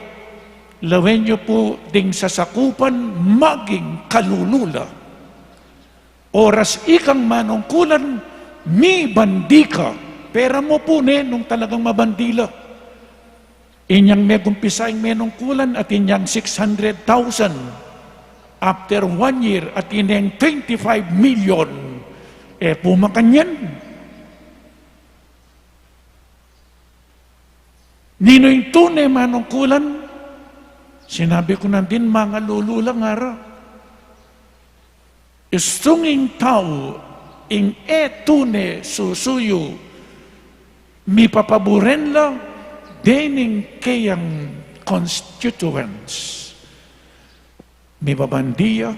lawen yu pu ding sasakupan maging kalulu la. Oras ikang manungkulan, mibandi ka. Pera mu pu ne nung talagang mabandi la. Inyang megumpisa ing menungkulan at inyang six hundred thousand. After one year, atin neng twenty-five million. E pu makanyan. Ninu ing tune manungkulan? Sinabi ku na din, mangalulu la ngara. Istung ing tau, ing e tune susuyu, mipapaburen la dening keyang constituents. Mibabandi ya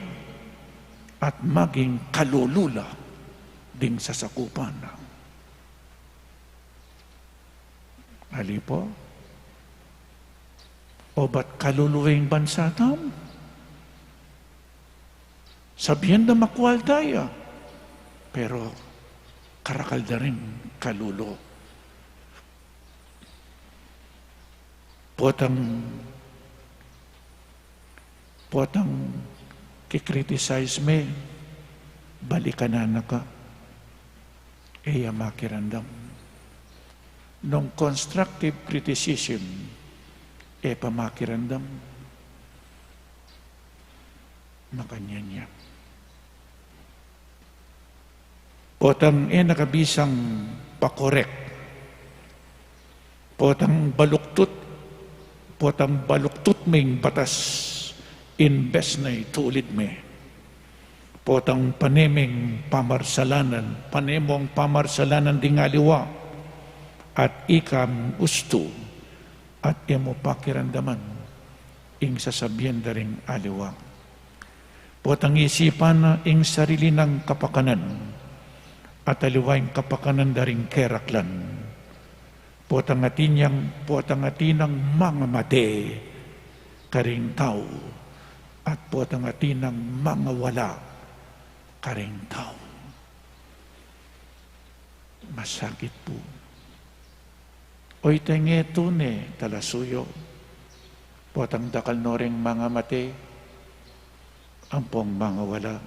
at maging kalulu la ding sasakupan na. Ali pu? Obat kalulu ing bansa tamu? Sabian da makwalta ya, pero karakal da ring kalulu. Potang, potang ki-criticize me, balikan na ka. E ya makiramdam. Nung constructive criticism, e pa makiramdam. Makanyan ya. Potang e na ka bisang pa-correct. Potang baluktut, potang baluktut me ing batas, imbes na itulid me. Potang pane meng pamarsalanan, pane mung pamarsalanan ding aliwa, at ikang ustu, at e mu pakiramdaman ing sasabian da ring aliwa. Potang isipan na ing sarili nang kapakanan, at aliwa ing kapakanan da ring keraklan. Potang atin yang, potang atin nang mangamate karing tau, at potang atin nang mangawala karing tau. Masakit pu. O ita ing e tune talasuyu, Potang dakal no ring mangamate ampong mangawala.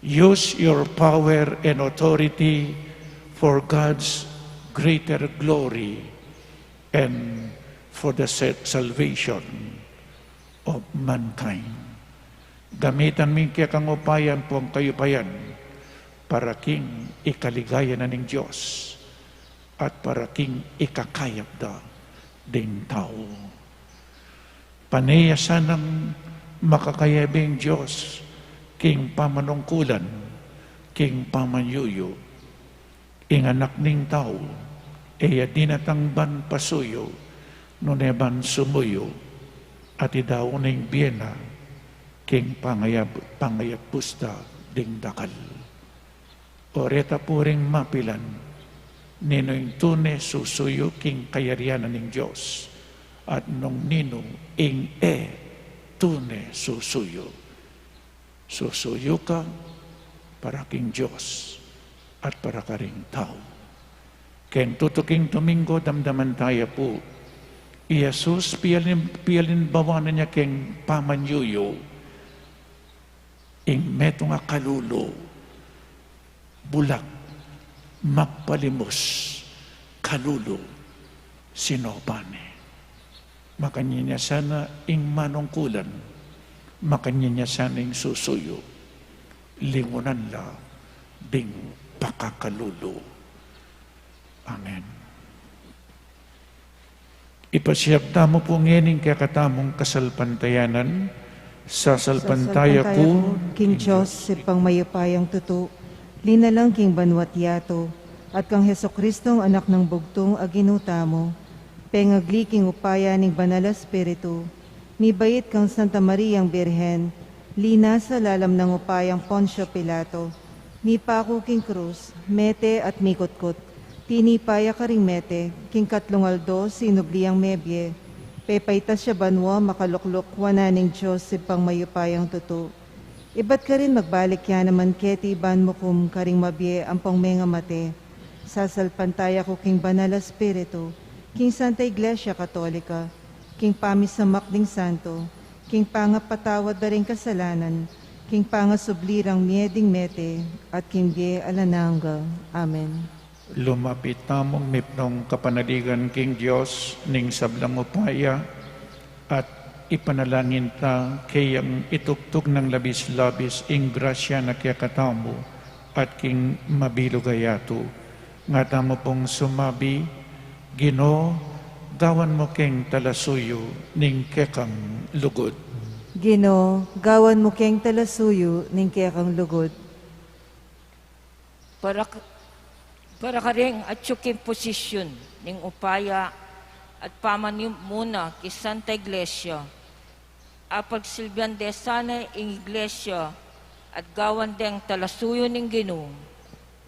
Use your power and authority for God's greater glory and for the sa-, salvation of mankind. Gamitan mu ing kekang upaya ampong kayupayan para king ikaligaya na ning Dios at para king ikakayap da ding tau. Pane ya sanang makakayabe ing Dios king pamanungkulan, king pamanyuyu. Ing Anak ning Tau, e ya dinatang ban pasuyu, nune ban sumuyu, at idao na ing bie na king pangayab-, pangayabus da ding dakal. O reta pu ring mapilan, ninu ing tune susuyu king kayarian na ning Dios, at nung ninu ing e tune susuyu. Susuyu ka para king Dios at para karing tau. Keng tutuking Domingo, damdaman taya pu, i Jesus, pialin-, pialimbawa na niya keng pamanyuyu ing metung a kalulu, bulak, magpalimus, kalulu, sinopa ne. Makanyan ya sana ing manungkulan, makanyan ya sana ing susuyu, lingunan la ding pakakalulu. Amen. Ipasiag tamu pu ngeni ing kekatamung kasalpantayanan. Sasalpantaya ku king Dios, Ibpang mayupayang tutu, linalang king banua't yatu, at kang Jesucristong Anak nang bugtung a Ginu tamu, pengagli king upaya ning Banal a Espiritu, mibait kang Santa Mariang Birhen, linasa lalam nang upayang Poncio Pilato, mipaku king krus, mete at mikutkut, tinipa ya karing mete, king katlung aldo sinubli yang mebie, pepaitas ya banua, makalukluk wanan ning Dios Ibpang mayupayang tutu. Ibat karin magbalik ya naman keti ban mukum karing mabie ampong mengamate. Sasalpantaya ku king Banal a Espiritu, king Santa Iglesia Katolika, king pamisamak ding santo, king pangapatawad da ring kasalanan, king pangasubli rang mie ding mete, at king bie alang angga. Amen. Lumapit tamung mipnung kapanaligan king Dios ning sablang upaya, at ipanalangin ta kayang itugtug nang labis-labis ing grasya na kekatamu at king mabilug a yatu. Nga tamu pung sumabi, Ginu, gawan mu keng talasuyu ning kekang lugud. Ginu, gawan mu keng talasuyu ning kekang lugud. Para, para karing atyu king posisyon ning upaya at pamanimuna king Santa Iglesia, apagsilbian de sana ing Iglesia at gawan deng talasuyu ning Ginu,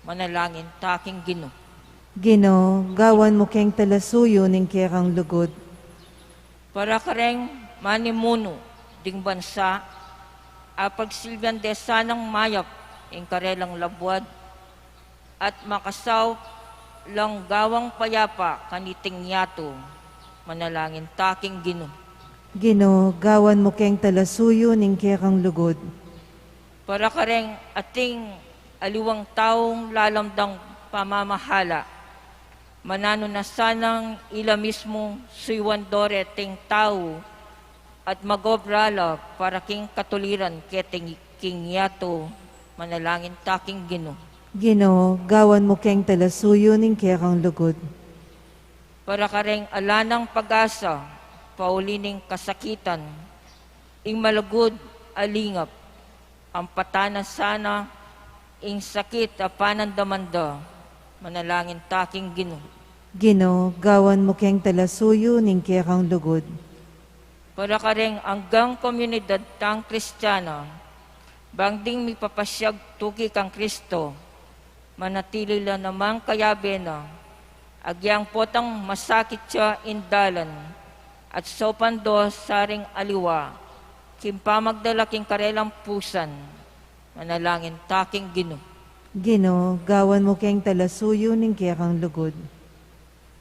manalangin ta king Ginu. Ginu, gawan mu keng talasuyu ning kekang lugud. Para kareng manimunu ding bansa, apagsilbian de sanang mayap ing karelang labuad, at makasaup lang gawang payapa kaniting yatu, manalangin ta king Ginu. Ginu, gawan mu keng talasuyu ning kekang lugud. Para kareng ating aliwang taung lalamdang pamamahala, mananu na sanang ila mismu suyuan do reting tau at magobra la para king katuliran keting king yatu, manalangin ta king Ginu. Ginu, gawan mu keng talasuyu ning kekang lugud. Para kareng ala nang pag-asa pauli ning kasakitan, ing malugud a lingap, ampatan na sana ing sakit a panandaman da, manalangin ta king Ginu. Ginu, gawan mu keng talasuyu ning kekang lugud. Para kareng anggang komunidad tang Kristiana, bang ding mipapasiag tuki kang Kristo, manatili la namang kayabe na, agyang potang masakit ya ing dalan, at saupan do sa ring aliwa, king pamagdala king karelang pusan, manalangin ta king Ginu. Ginu, gawan mu keng talasuyu ning kekang lugud.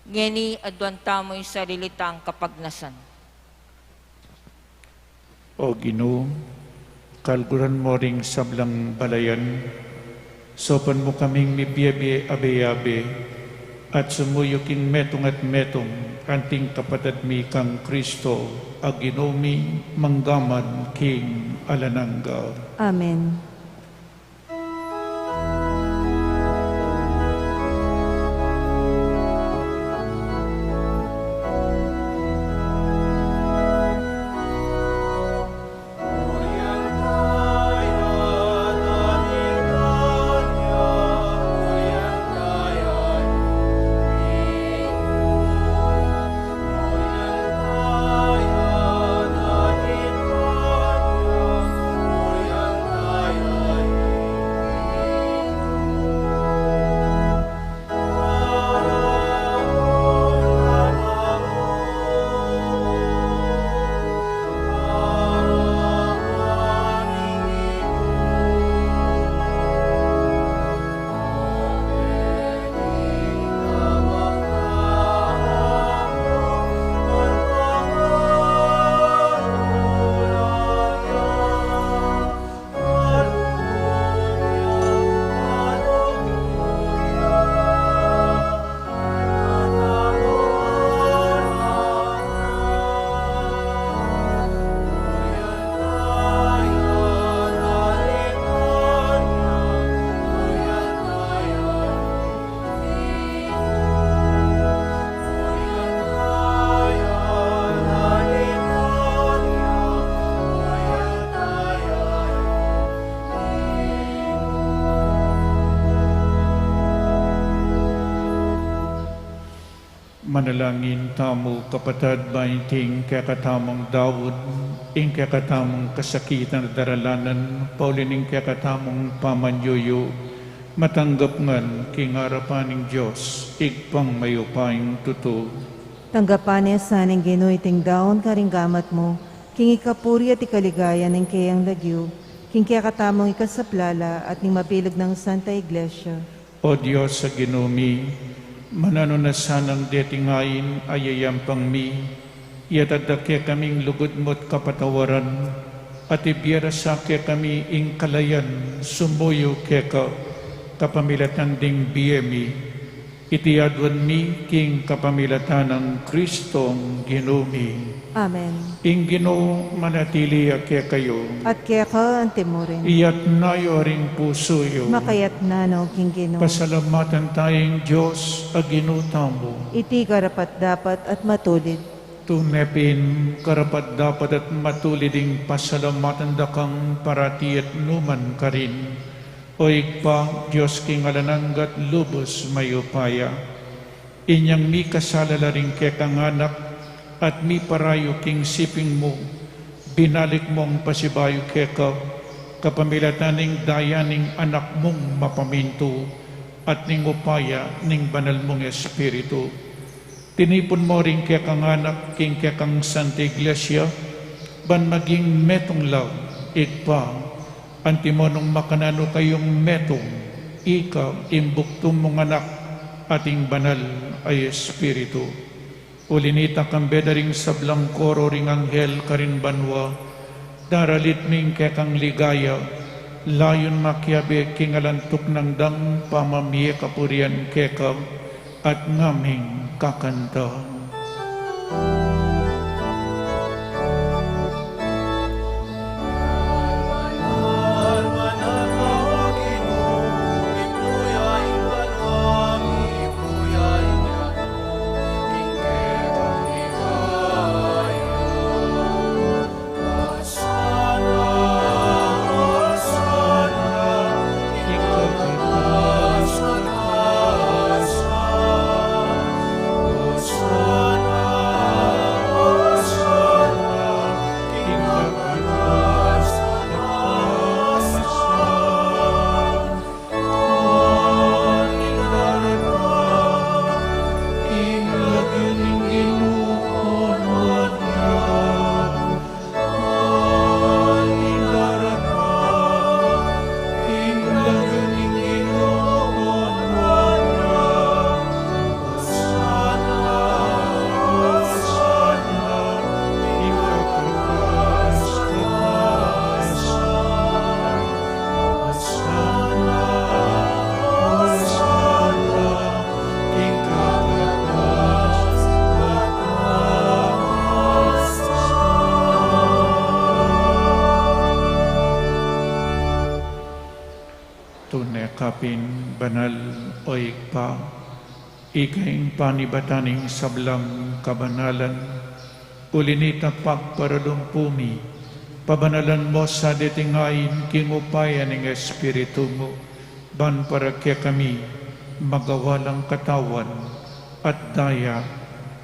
Ngeni aduan tamu ing sarili tang kapagnasan. O Ginu, kaluguran mu ring sablang balayan, saupan mu kaming mibie-bie abe-abe, at sumuyu king metung at metung, anting kapatad mi kang Kristo, a Ginu mi, mangga man king alang angga. Amen. Manalangin tamu, kapatad, ba iting kekatamung daun, ing kekatamung kasakitan at daralanan, pauli ning kekatamung pamanyuyu, matanggap ngan king arapan ning Dios, Ibpang mayupayang tutu. Tanggapan na sa ning Ginu iting daun karing gamat mu, king ikapuri at ikaligaya ning keyang lagyu, king kekatamung ikasaplala at ning mabilug nang Santa Iglesia. O Dios a Ginu mi, mananu na sanang deting ain a yayampang mi, iyatas da kekaming lugud mu't kapatawaran, at ibie ra sa kekami ing kalayan sumuyu keka, kapamilatan ding bie mi. Iti aduan mi king kapamilatan nang Kristong Ginu mi. Amen. Ing Ginu manatili ya kekayu. At keka antimurin. Iyatna yu ring pusu yu. Makayatna no king Ginu. Pasalamatan taya ing Dios a Ginu tamu. Iti karapat-dapat at matulid. Tune pin karapat-dapat at matulid ing pasalamatan da kang parati at nu man karin, O Ibpa, Dios king alang angga at lubus mayupaya. Inyang mikasala la ring kekang anak at miparayu king siping mu, binalik mung pasibayu keka, kapamilatan ning daya ning Anak mung mapamintu at ning upaya ning Banal mung Espiritu. Tinipun mu ring kekang anak king kekang Santa Iglesia, ban maging metung la, Ibpa, antimo nung makananu kayung metung, ika, ing bugtung mung Anak, at ing Banal a Espiritu. Uli nita, kambe da ring sablang koro ring anghel karin banua, daralit mi ing kekang ligaya, layun makiabe king alang tuknang dang pamamie kapurian keka, at ngaming kakanta. Banal, o Ibpa, ika ing panibatan ning sablang kabanalan, uli na nita pagparalumpu mi, pabanalan mu sa deting ain king upaya ning Espiritu mu, ban para kekami magawa lang katawan at daya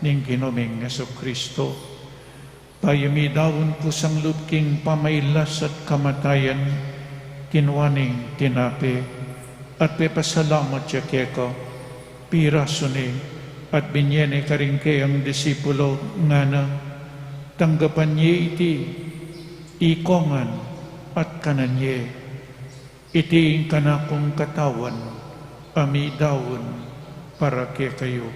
ning Ginu ming Jesucristo. Bayu midaun kusang lub king pamailas at kamatayan, kinua ne ing tinape, at pepasalamat ya keka, pirasu ne, at binye ne karing keyang disipulo, ngana: Tanggapan ye iti, ikongan, at kanan ye. Iti ing kanakung katawan, a midaun para kekayu.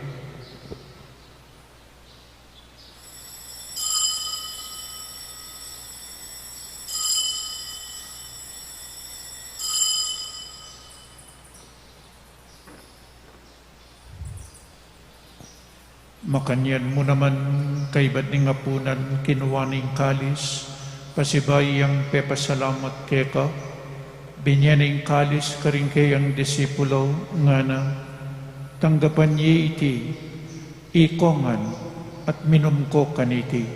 Makanyan mu naman, kaybat ning apunan, kinua ne ing kalis, pasibayu yang pepasalamat keka, binye ne ing kalis karing keyang disipulo, ngana: Tanggapan ye iti, ikongan, at minum ko kaniti.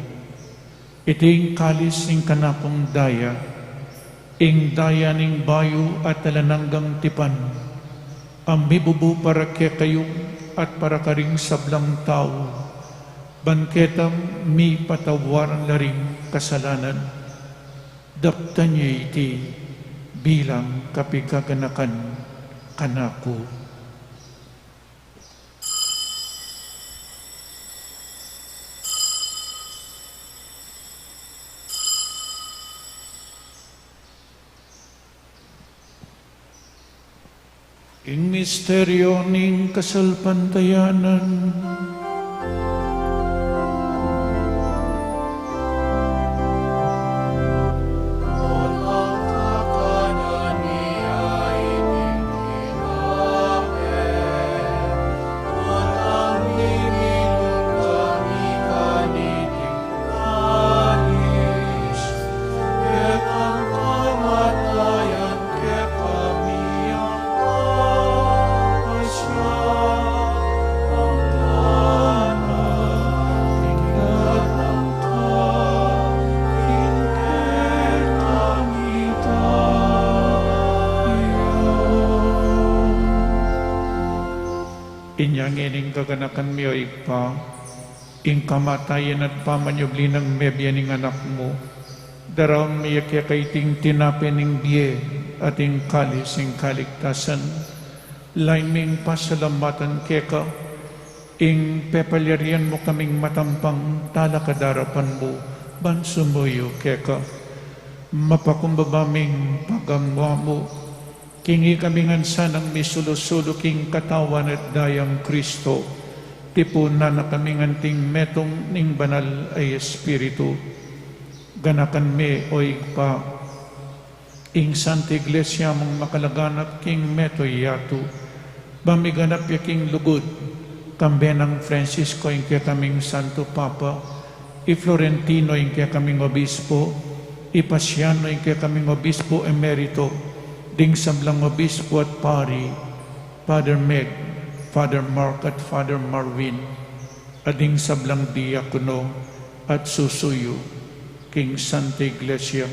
Iti ing kalis ning kanakung daya, ing daya ning bayu at alang anggang tipan, a mibubu para kekayu at para karing sablang tau, ban ketang mipatawaran la ring kasalanan. Daptan ye iti bilang kapikaganakan kanaku. Ing misteryo ning kasalpantayanan. Inya ngeni ing kaganakan mi, o Ibpa, ing kamatayan at pamanyubli nang mebie ning Anak mu, daraun mi ya keka iting tinape ning bie at ing kalis ning kaligtasan. Lain ming pasalamatan keka, ing pepalyarian mu kaming matampang talakad king arapan mu, ban sumuyu keka. Mapakumbaba ming pagangamu, king ikami ngan sanang misulu-sulu king katawan at dayang Kristo, tipunan na kami ngan anting metung ning Banal a Espiritu. Ganakan me, o Ibpa, ing Santa Iglesia mung makalaganap king metung yatu, ban miganap ya king lugud, kambe nang Francisco ing kekaming Santo Papa, i Florentino ing kekaming Obispo, i Pasiano ing kekaming Obispo Emerito, ding sablang Obispo at Pari, Father Meg, Father Mark at Father Marvin, at ding sablang diakono at susuyu king Santa Iglesia.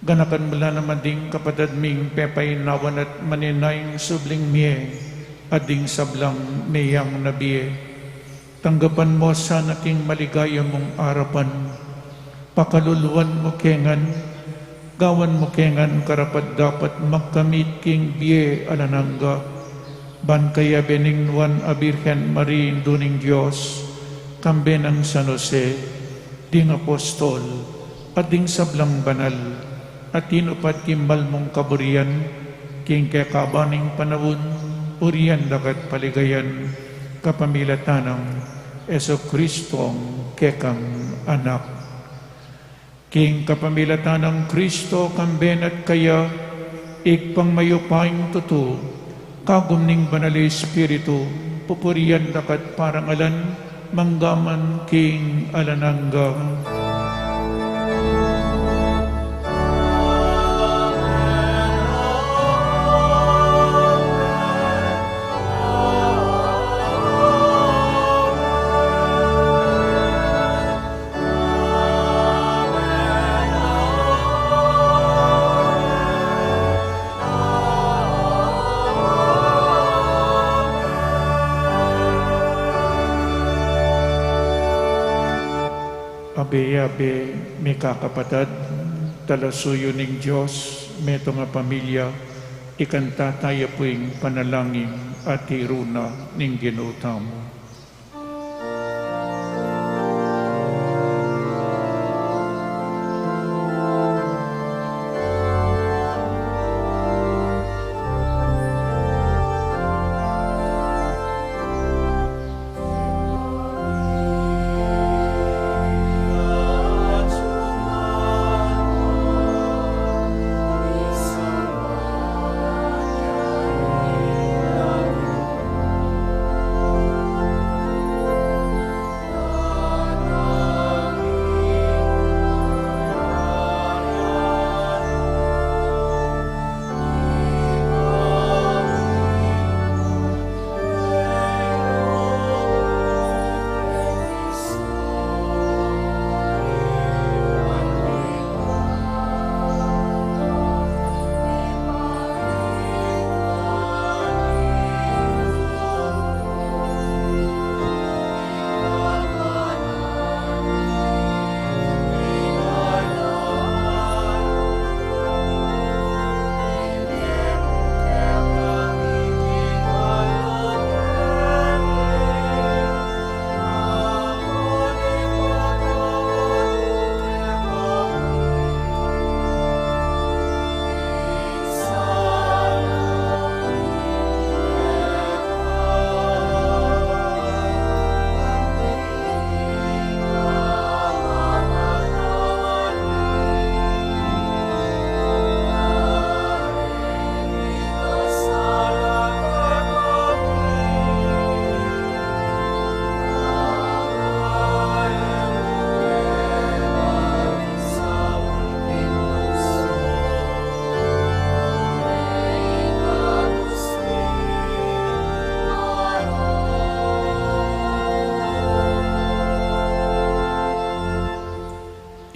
Ganakan mu la naman ding kapatad ming pepainawan at manenayang subling mie, at ding sablang meyang na bie. Tanggapan mu sana king maligaya mung arapan. Pakaluluan mu ke ngan, gawan mu ke ngan karapat-dapat magkamit king bie alang angga. Ban kayabe ning Nuan a Birhen Maria, Indu ning Dios, kambe nang San Jose, ding apostol, at ding sablang banal, a tinupad king malmung kaburian, king kekaban ning panaun, purian da ka at paligayan, kapamilatan nang Jesucristong kekang Anak. King kapamilatan nang Kristo, kambe na at kaya, Ibpang mayupayang tutu, kagum ning Banal a Espiritu, pupurian da ka at parangalan, mangga man king alang angga. Be, be, mikakapatad, talasuyu ning Dios, metung a pamilya, ikanta taya pu ing panalangin a tiru na ning Ginu tamu.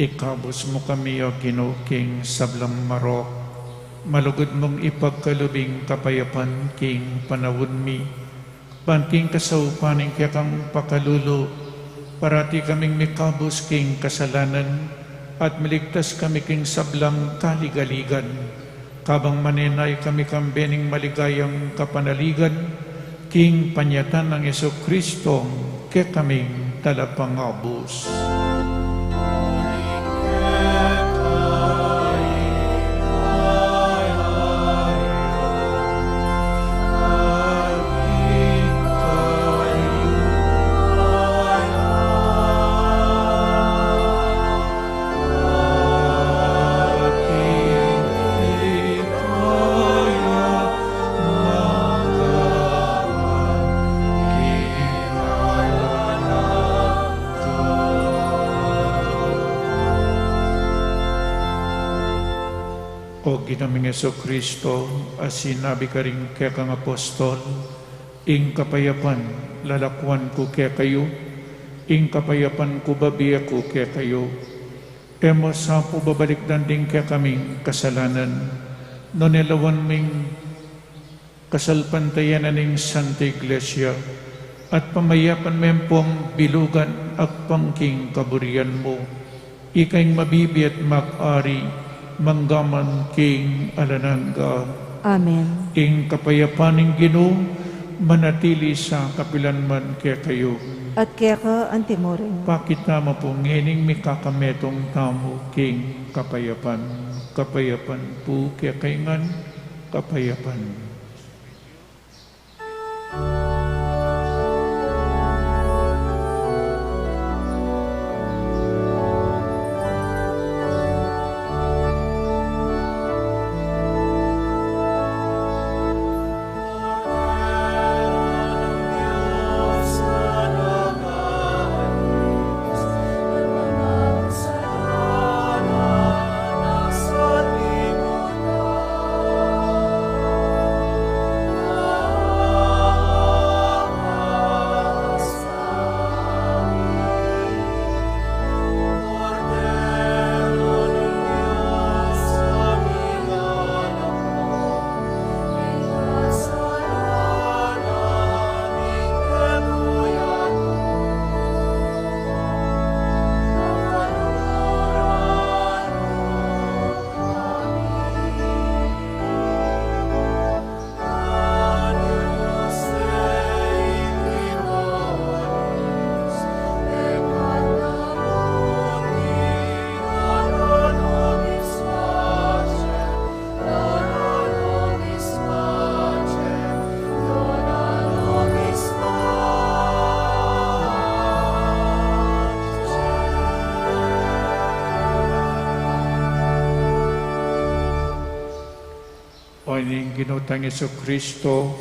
Ikabus mu kami, O Ginu, king sablang marok, malugud mung ipagkalub ing kapayapan king panaun mi, ban king kasaupan ning kekang pakalulu, parati kaming mikabus king kasalanan, at miligtas kami king sablang kaligaligan. Kabang manenaya kami kambe ning maligayang kapanaligan, king panyatang nang Jesucristo, kekaming Talapangabus. O Ginu ming Jesucristo, a sinabi karing kekang apostol, ing kapayapan lalakuan ku kekayu, ing kapayapan ku bibie ku kekayu. E mu sa pu babalikdan ding kekaming kasalanan, nune lawan mu ing kasalpantayanan ning Santa Iglesia, at pamayapan me pu ing bilugan agpang king kaburian mu. Ika ing mabibie at mag-ari, mangga man king alang angga. Amen. Ing kapayapan ning Ginu, manatili sa kapilan man kekayu. At keka antimurin. Pakit tamu pu ngening mikakametung tamu king kapayapan. Kapayapan pu kekayu ngan, kapayapan. Ning Ginu tang Jesucristo,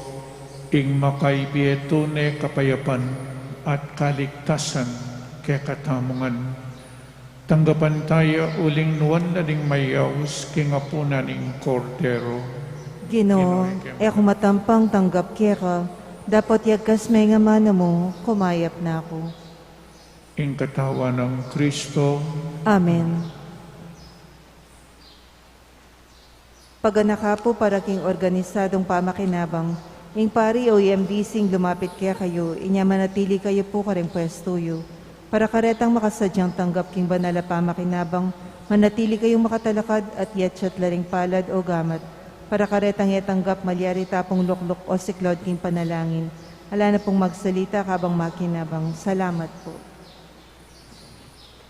ing makaibie tune kapayapan at kaligtasan kekatamu ngan. Tanggapan taya uling nuan na ning mayaus king apunan ning Kordero. Ginu, e ku matampang tanggap keka, dapot yagkas me ing amanu mu, kumayap na ku. Ing katawan nang Kristo. Amen. Paganaka pu para king organisadung pamakinabang, ing pari o E M D C ing lumapit kekayu, inya manatili kayu pu karing pwestu yu. Para karetang makasadyang tanggap king banal a pamakinabang, manatili kayung makatalakad at yatsat la ring palad o gamat. Para karetang e tanggap malyari tapung lukluk o siklaud king panalangin. Ala na pung magsalita kabang makinabang. Salamat pu.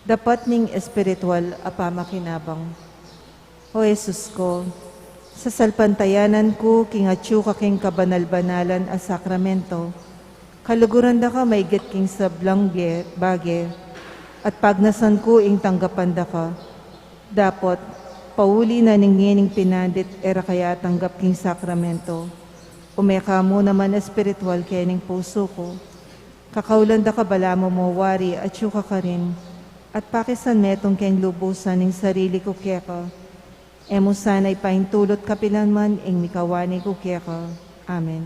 Dapat ning espiritual a pamakinabang. O Jesus ko, sasalpantayanan ku king atyu ka king kabanal-banalan a sakramento, kaluguran da ka maigit king sablang bie-, bage, at pagnasan ku ing tanggapan da ka. Dapot, pauli na ning ngening pinandit e ra ka atanggap king sakramento, ume ka mu naman espiritual kening pusu ku. Kakaulan da ka balamu mo wari atyu ka karin, at pakisan metung keng lubusan ing sarili ku keka. E mu sana ipaintulut kapilan man ing mikawani ku keka. Amen.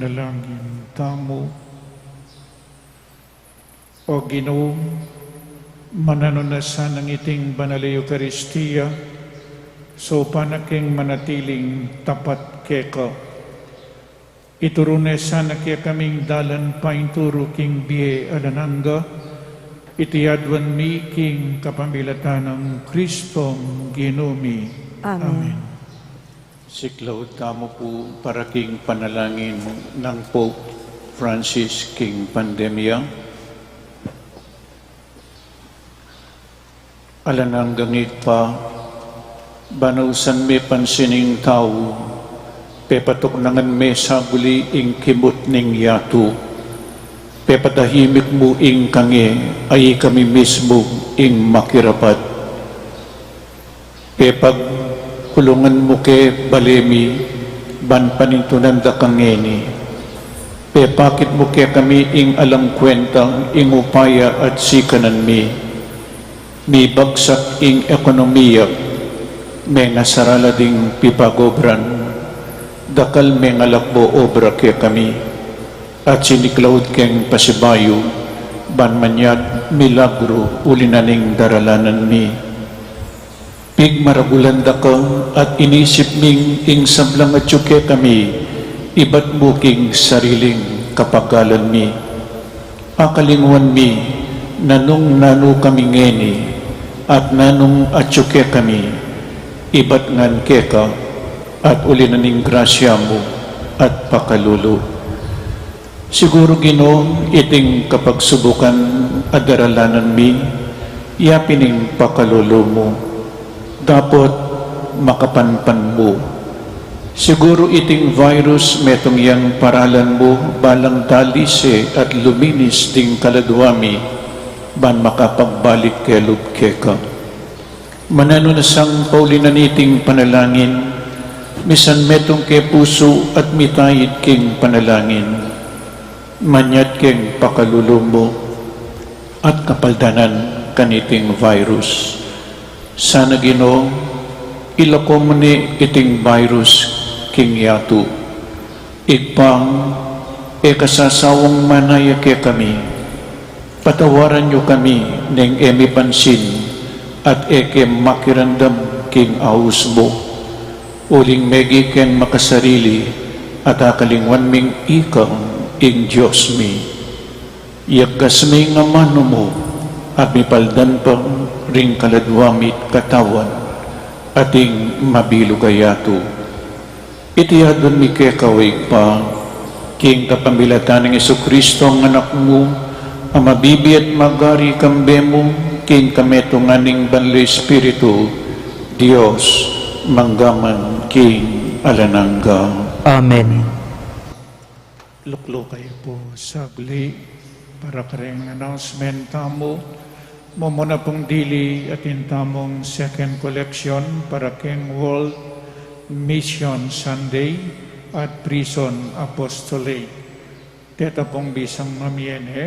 Manalangin tamu. O Ginu, mananu na sanang iting banal a Eukaristia, saupan na king manatiling tapat keka. Ituru ne sana kekaming dalan painturu king bie alang angga, iti aduan mi king kapamilatan nang Kristong Ginu mi. Amen. Amen. Siklaud tamu pu para king panalangin nang Pope Francis king pandemia. Alang anggang Ibpa, banausan me pansin ing tau, pepatuknangan me saguli ing kimut ning yatu, pepatahimik mu ing kange a ikami mismu ing makirapat. Pepagkulungan mu ke bale mi, ban panintunan da kangeni. Pepakit mu kekami ing alang kwenta ing upaya at sikanan mi. Mibagsak ing ekonomiya, mengasarala ding pipagobran, dakal mengalakbo obra kekami, at siniklaud keng pasibayu, ban manyat milagru uli na ning daralanan mi. Pigmaragulan da ka at inisip ming ing sablang atyu kekami, ibat mu king sariling kapagalan mi. Akalingwan mi, nanung nanu kami ngeni, at nanung atyu kekami, ibat ngan keka, at uli na ning grasya mu, at pakalulu. Siguru, Ginu, iting kapagsubukan a daralanan mi, yapin ing pakalulu mu, dapot makapanpan mu. Siguru iting virus metung yang paralan mu, balang dalise at luminis ding kaladua mi, ban makapagbalik kelub keka. Mananu na sang pauli na niting panalangin, misan metung ke pusu at mitait king panalangin. Manyat keng pakalulu mu at kapaldanan kaniting virus. Sana, Ginu, ilako mu ne iting virus king yatu. Ibpa, e ka sasawang manaya kekami. Patawaran yu kami neng e mi pansin at e ke makiramdam king aus mu. Uling megi keng makasarili at akalingwan ming ika ing Dios mi. Yagkas me ing amanu mu at mipaldan pa ring kaladua mi't katawan at ing mabilug a yatu. Iti aduan mi keka, o Ibpa, king kapamilatan nang Jesucristo a Anak mu, a mabibie at magari kambe mu, king kametungan ning Banal a Espiritu, Dios, mangga man king alang angga. Amen. Lukluk kayu pu sagli para kareng announcement tamu. Mumuna pung dili atin tamung second collection para keng World Mission Sunday at Prison Apostolate. Deta pung bisang mamie ne,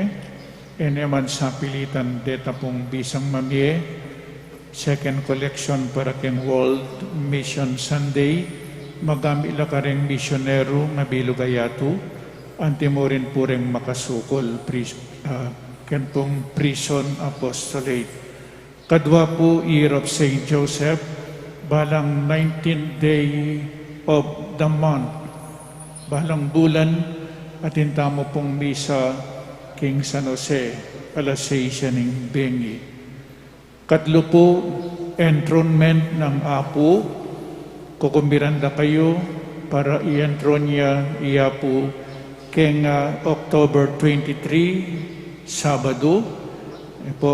e ne man sapilitan deta pung bisang mamie, second collection para keng World Mission Sunday, magamit la kareng misyonero a mabilug a yatu, anti mu rin pu reng makasukul, pris-, ah, keng pung Prison Apostolate. Kadua pu, Year of Saint Joseph, balang nineteenth day of the month, balang bulan, atin tamu pung misa king San Jose, alas seis ya ning bengi. Katlu pu, enthronement nang Apu, kukumbidan da kayu para i-enthrone ya i Apu keng, ah, October twenty-three, Sabadu, e pu,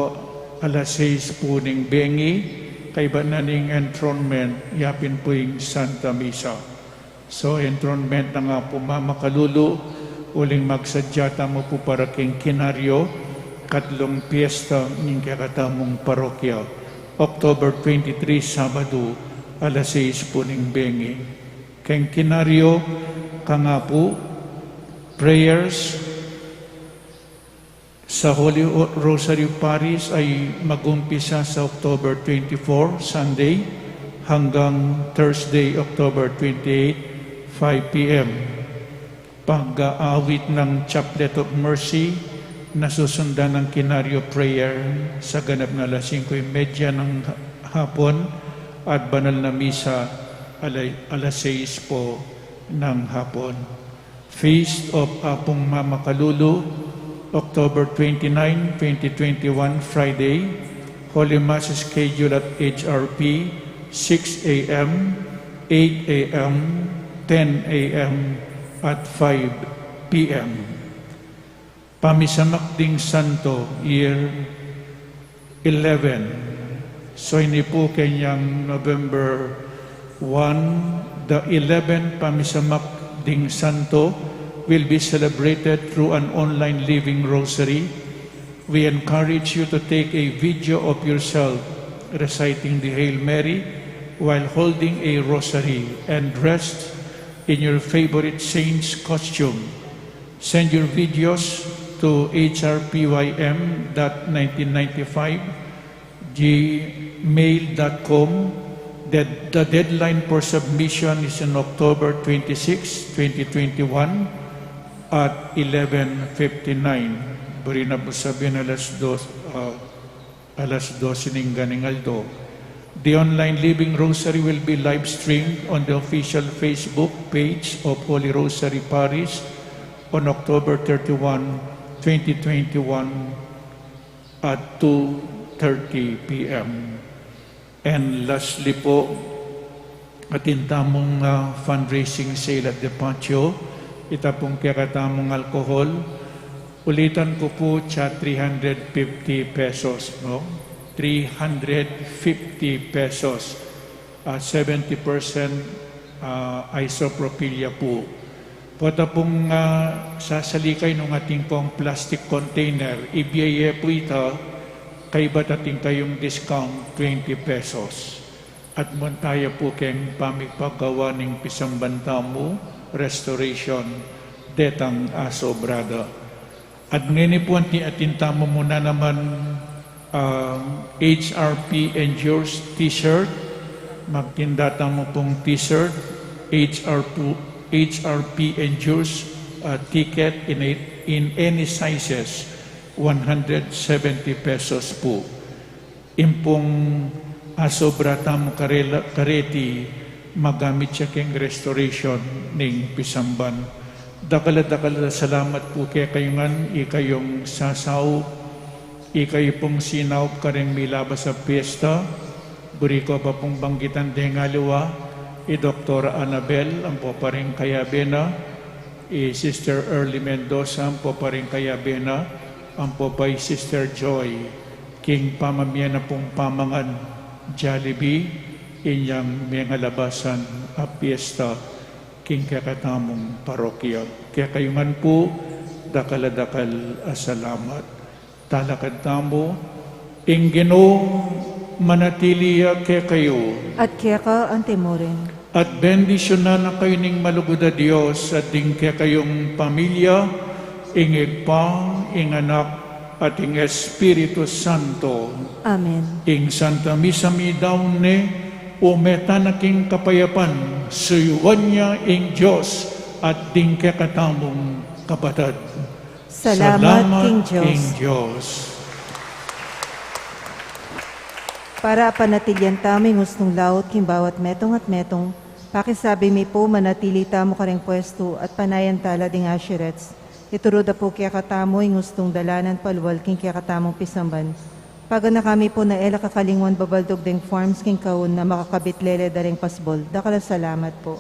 alas seis pu ning bengi, kaybat na ning enthronement, yapin pu ing Santa Misa. So, enthronement na nga pu mamakalulu, uling magsadya tamu pu para keng Kinaryo, katlung piyesta ning kekatamung parokya, October twenty-three, Sabadu, alas seis pu ning bengi. Keng Kinaryo, kangapu, prayers, sa Holy O-, Rosary Parish ay mag-umpisa sa October twenty-four, Sunday, hanggang Thursday, October twenty-eight, five P M. Pag-aawit ng Chaplet of Mercy, nasusundan ng Kinaryo Prayer sa ganap na alas singko y medya ng hapon at banal na misa ala-, alas sais po ng hapon. Feast of Apung Mama Kalulu, October twenty-nine, twenty twenty-one, Friday. Holy Mass schedule at H R P, six a m, eight a m, ten a m, at five p m. Pamisamak ding Santo, year eleven. So, ini pu kenyang November one, the eleven Pamisamak ding Santo will be celebrated through an online living rosary. We encourage you to take a video of yourself reciting the Hail Mary while holding a rosary and dressed in your favorite saint's costume. Send your videos to H R P Y M dot nineteen ninety-five gmail dot com. The, the deadline for submission is on October twenty-six, twenty twenty-one at eleven fifty-nine. Buri na pu sabyan alas dos, ah, alas dose ning ganing aldo. The online Living Rosary will be live streamed on the official Facebook page of Holy Rosary Parish on October thirty-one, twenty twenty-one at two thirty p m. And lastly po, atin tamung, ah, fundraising sale at depatio, ita pung kekatamung alcohol, ulitan ku pu, tsa three hundred fifty pesos, no? Three hundred fifty pesos, ah, seventy percent, ah, isopropyl ya pu. Pota pung, ah, sasalikay nung atin pung plastic container, ibie ye pu ita, kaybat atin kayung discount twenty pesos. At munta ya pu keng pamipagawa ning pisamban tamu, restoration, detang asobrada. At ngeni pu atin, atin tamu mu nanaman, ah, H R P Endures T-shirt. Magtinda tamu pung T-shirt, H R P, H R P Endures, ah, ticket in a, in any sizes, one hundred seventy pesos pu. Ing pung asobra tamu karela-, kareti, magamit ya keng restoration ning pisamban. Dakal a dakal a salamat pu kekayu ngan, ikayung sasaup, ikayu pung sinaup kareng milabas a piesta. Buri ku pa pung banggitan deng aliwa, i Doktor Annabel, ampo pa ring kayabe na, i Sister Early Mendoza, ampo pa ring kayabe na, ampo pa i Sister Joy. King pamamie na pung pamangan Jollibee, inyang mengalabasan a piesta king kekatamung parokya. Kekayu ngan pu, dakal a dakal a salamat. Talakad tamu, ing Ginu manatili ya kekayu. At keka antimurin. At bendisyunan na kayu ning malugud a Dios, at ding kekayung pamilya, ing Ibpa, ing Anak, at ing Espiritu Santo. Amen. Ing Santa Misa midaun ne, ume tana king kapayapan, suyuan ya ing Dios, at ding kekatamung kapatad. Salamat king Dios. Para apanatilian tamu ing ustung laut king bawat metung at metung, pakisabi mi pu, manatili tamu kareng pwestu at panayan tala ding asherets. Ituru da pu kekatamu ing ustung dalanan palual king kekatamung pisamban. Paganaka mi pu na e la kakalingwan babaldug deng forms king kaun a makakabit lele da reng pasbul. Dakal a salamat pu.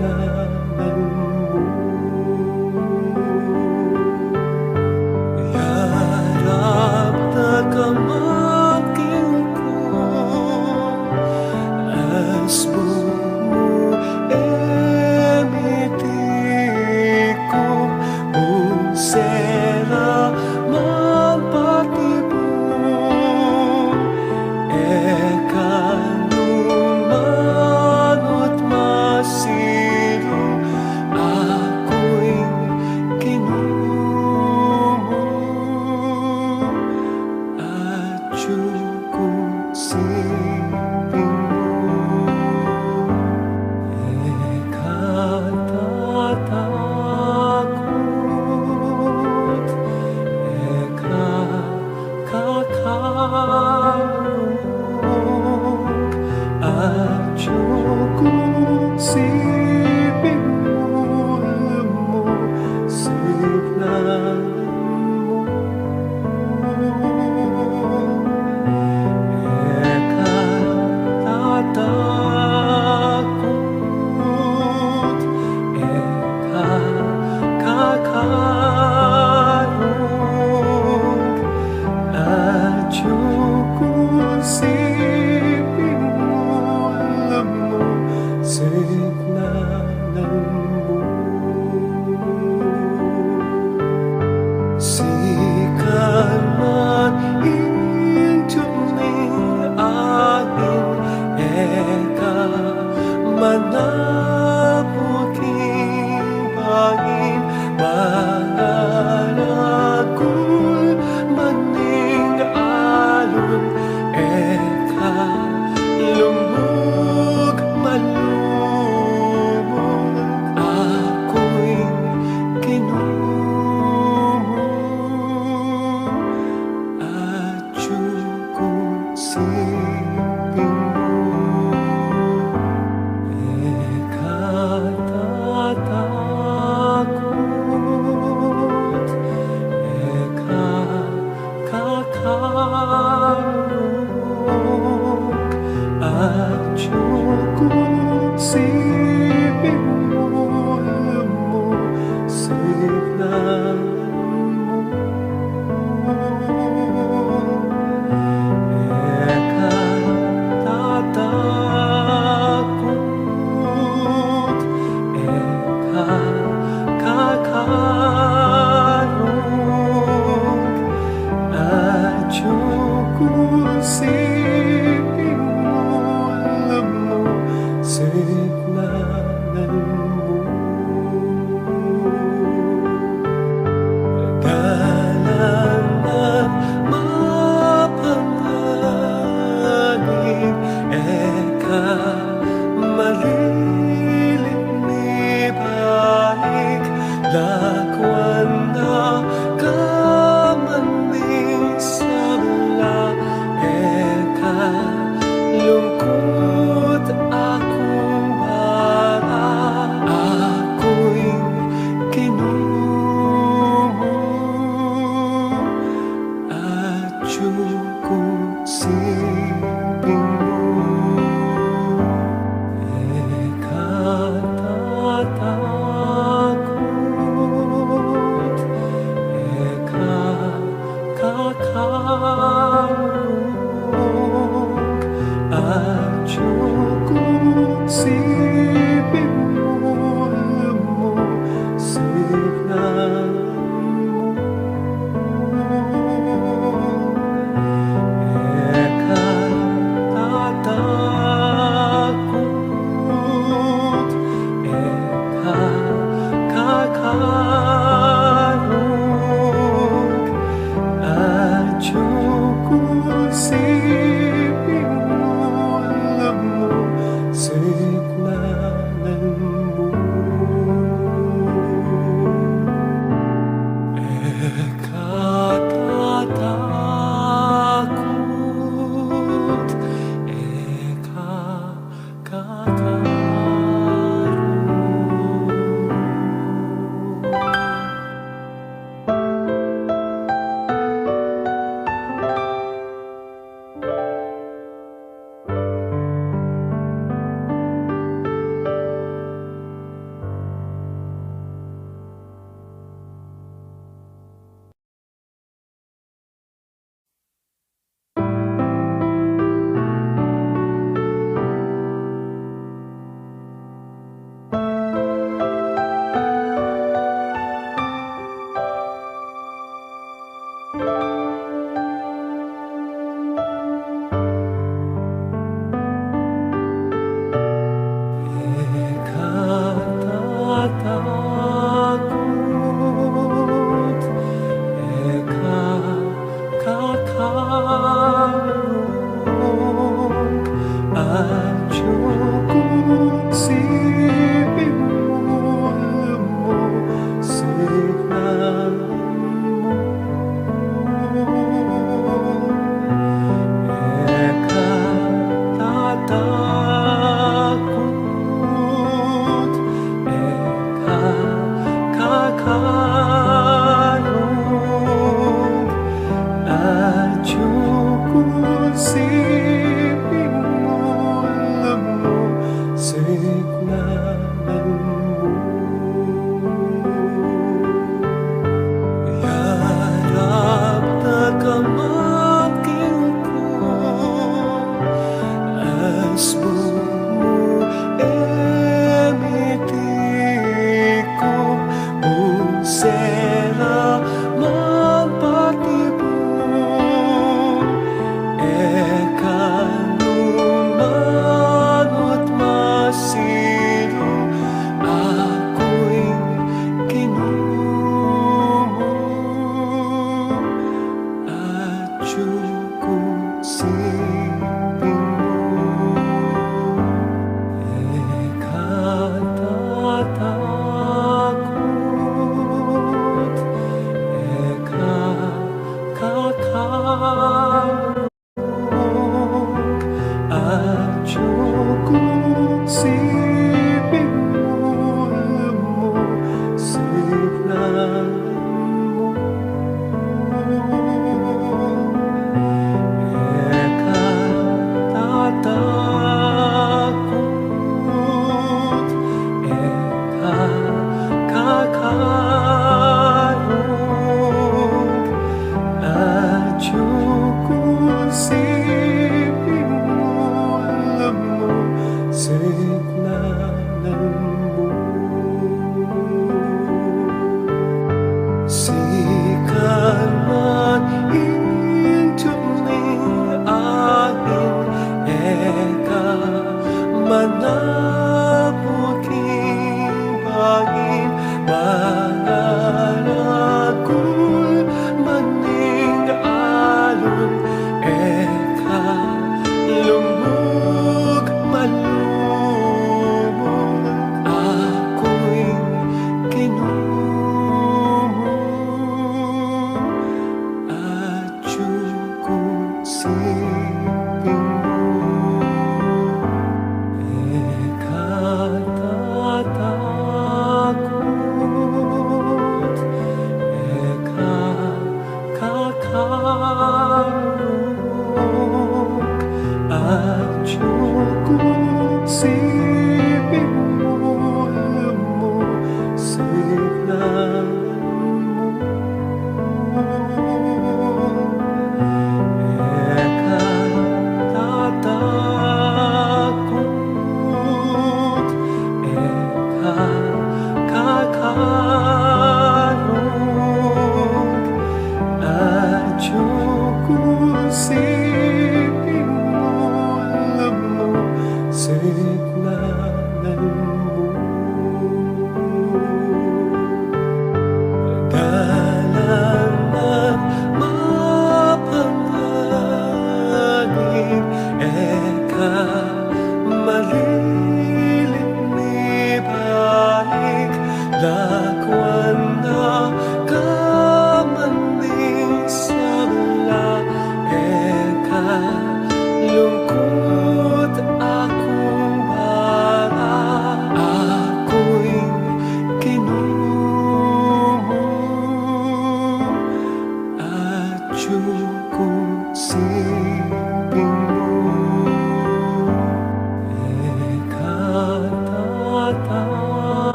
Ika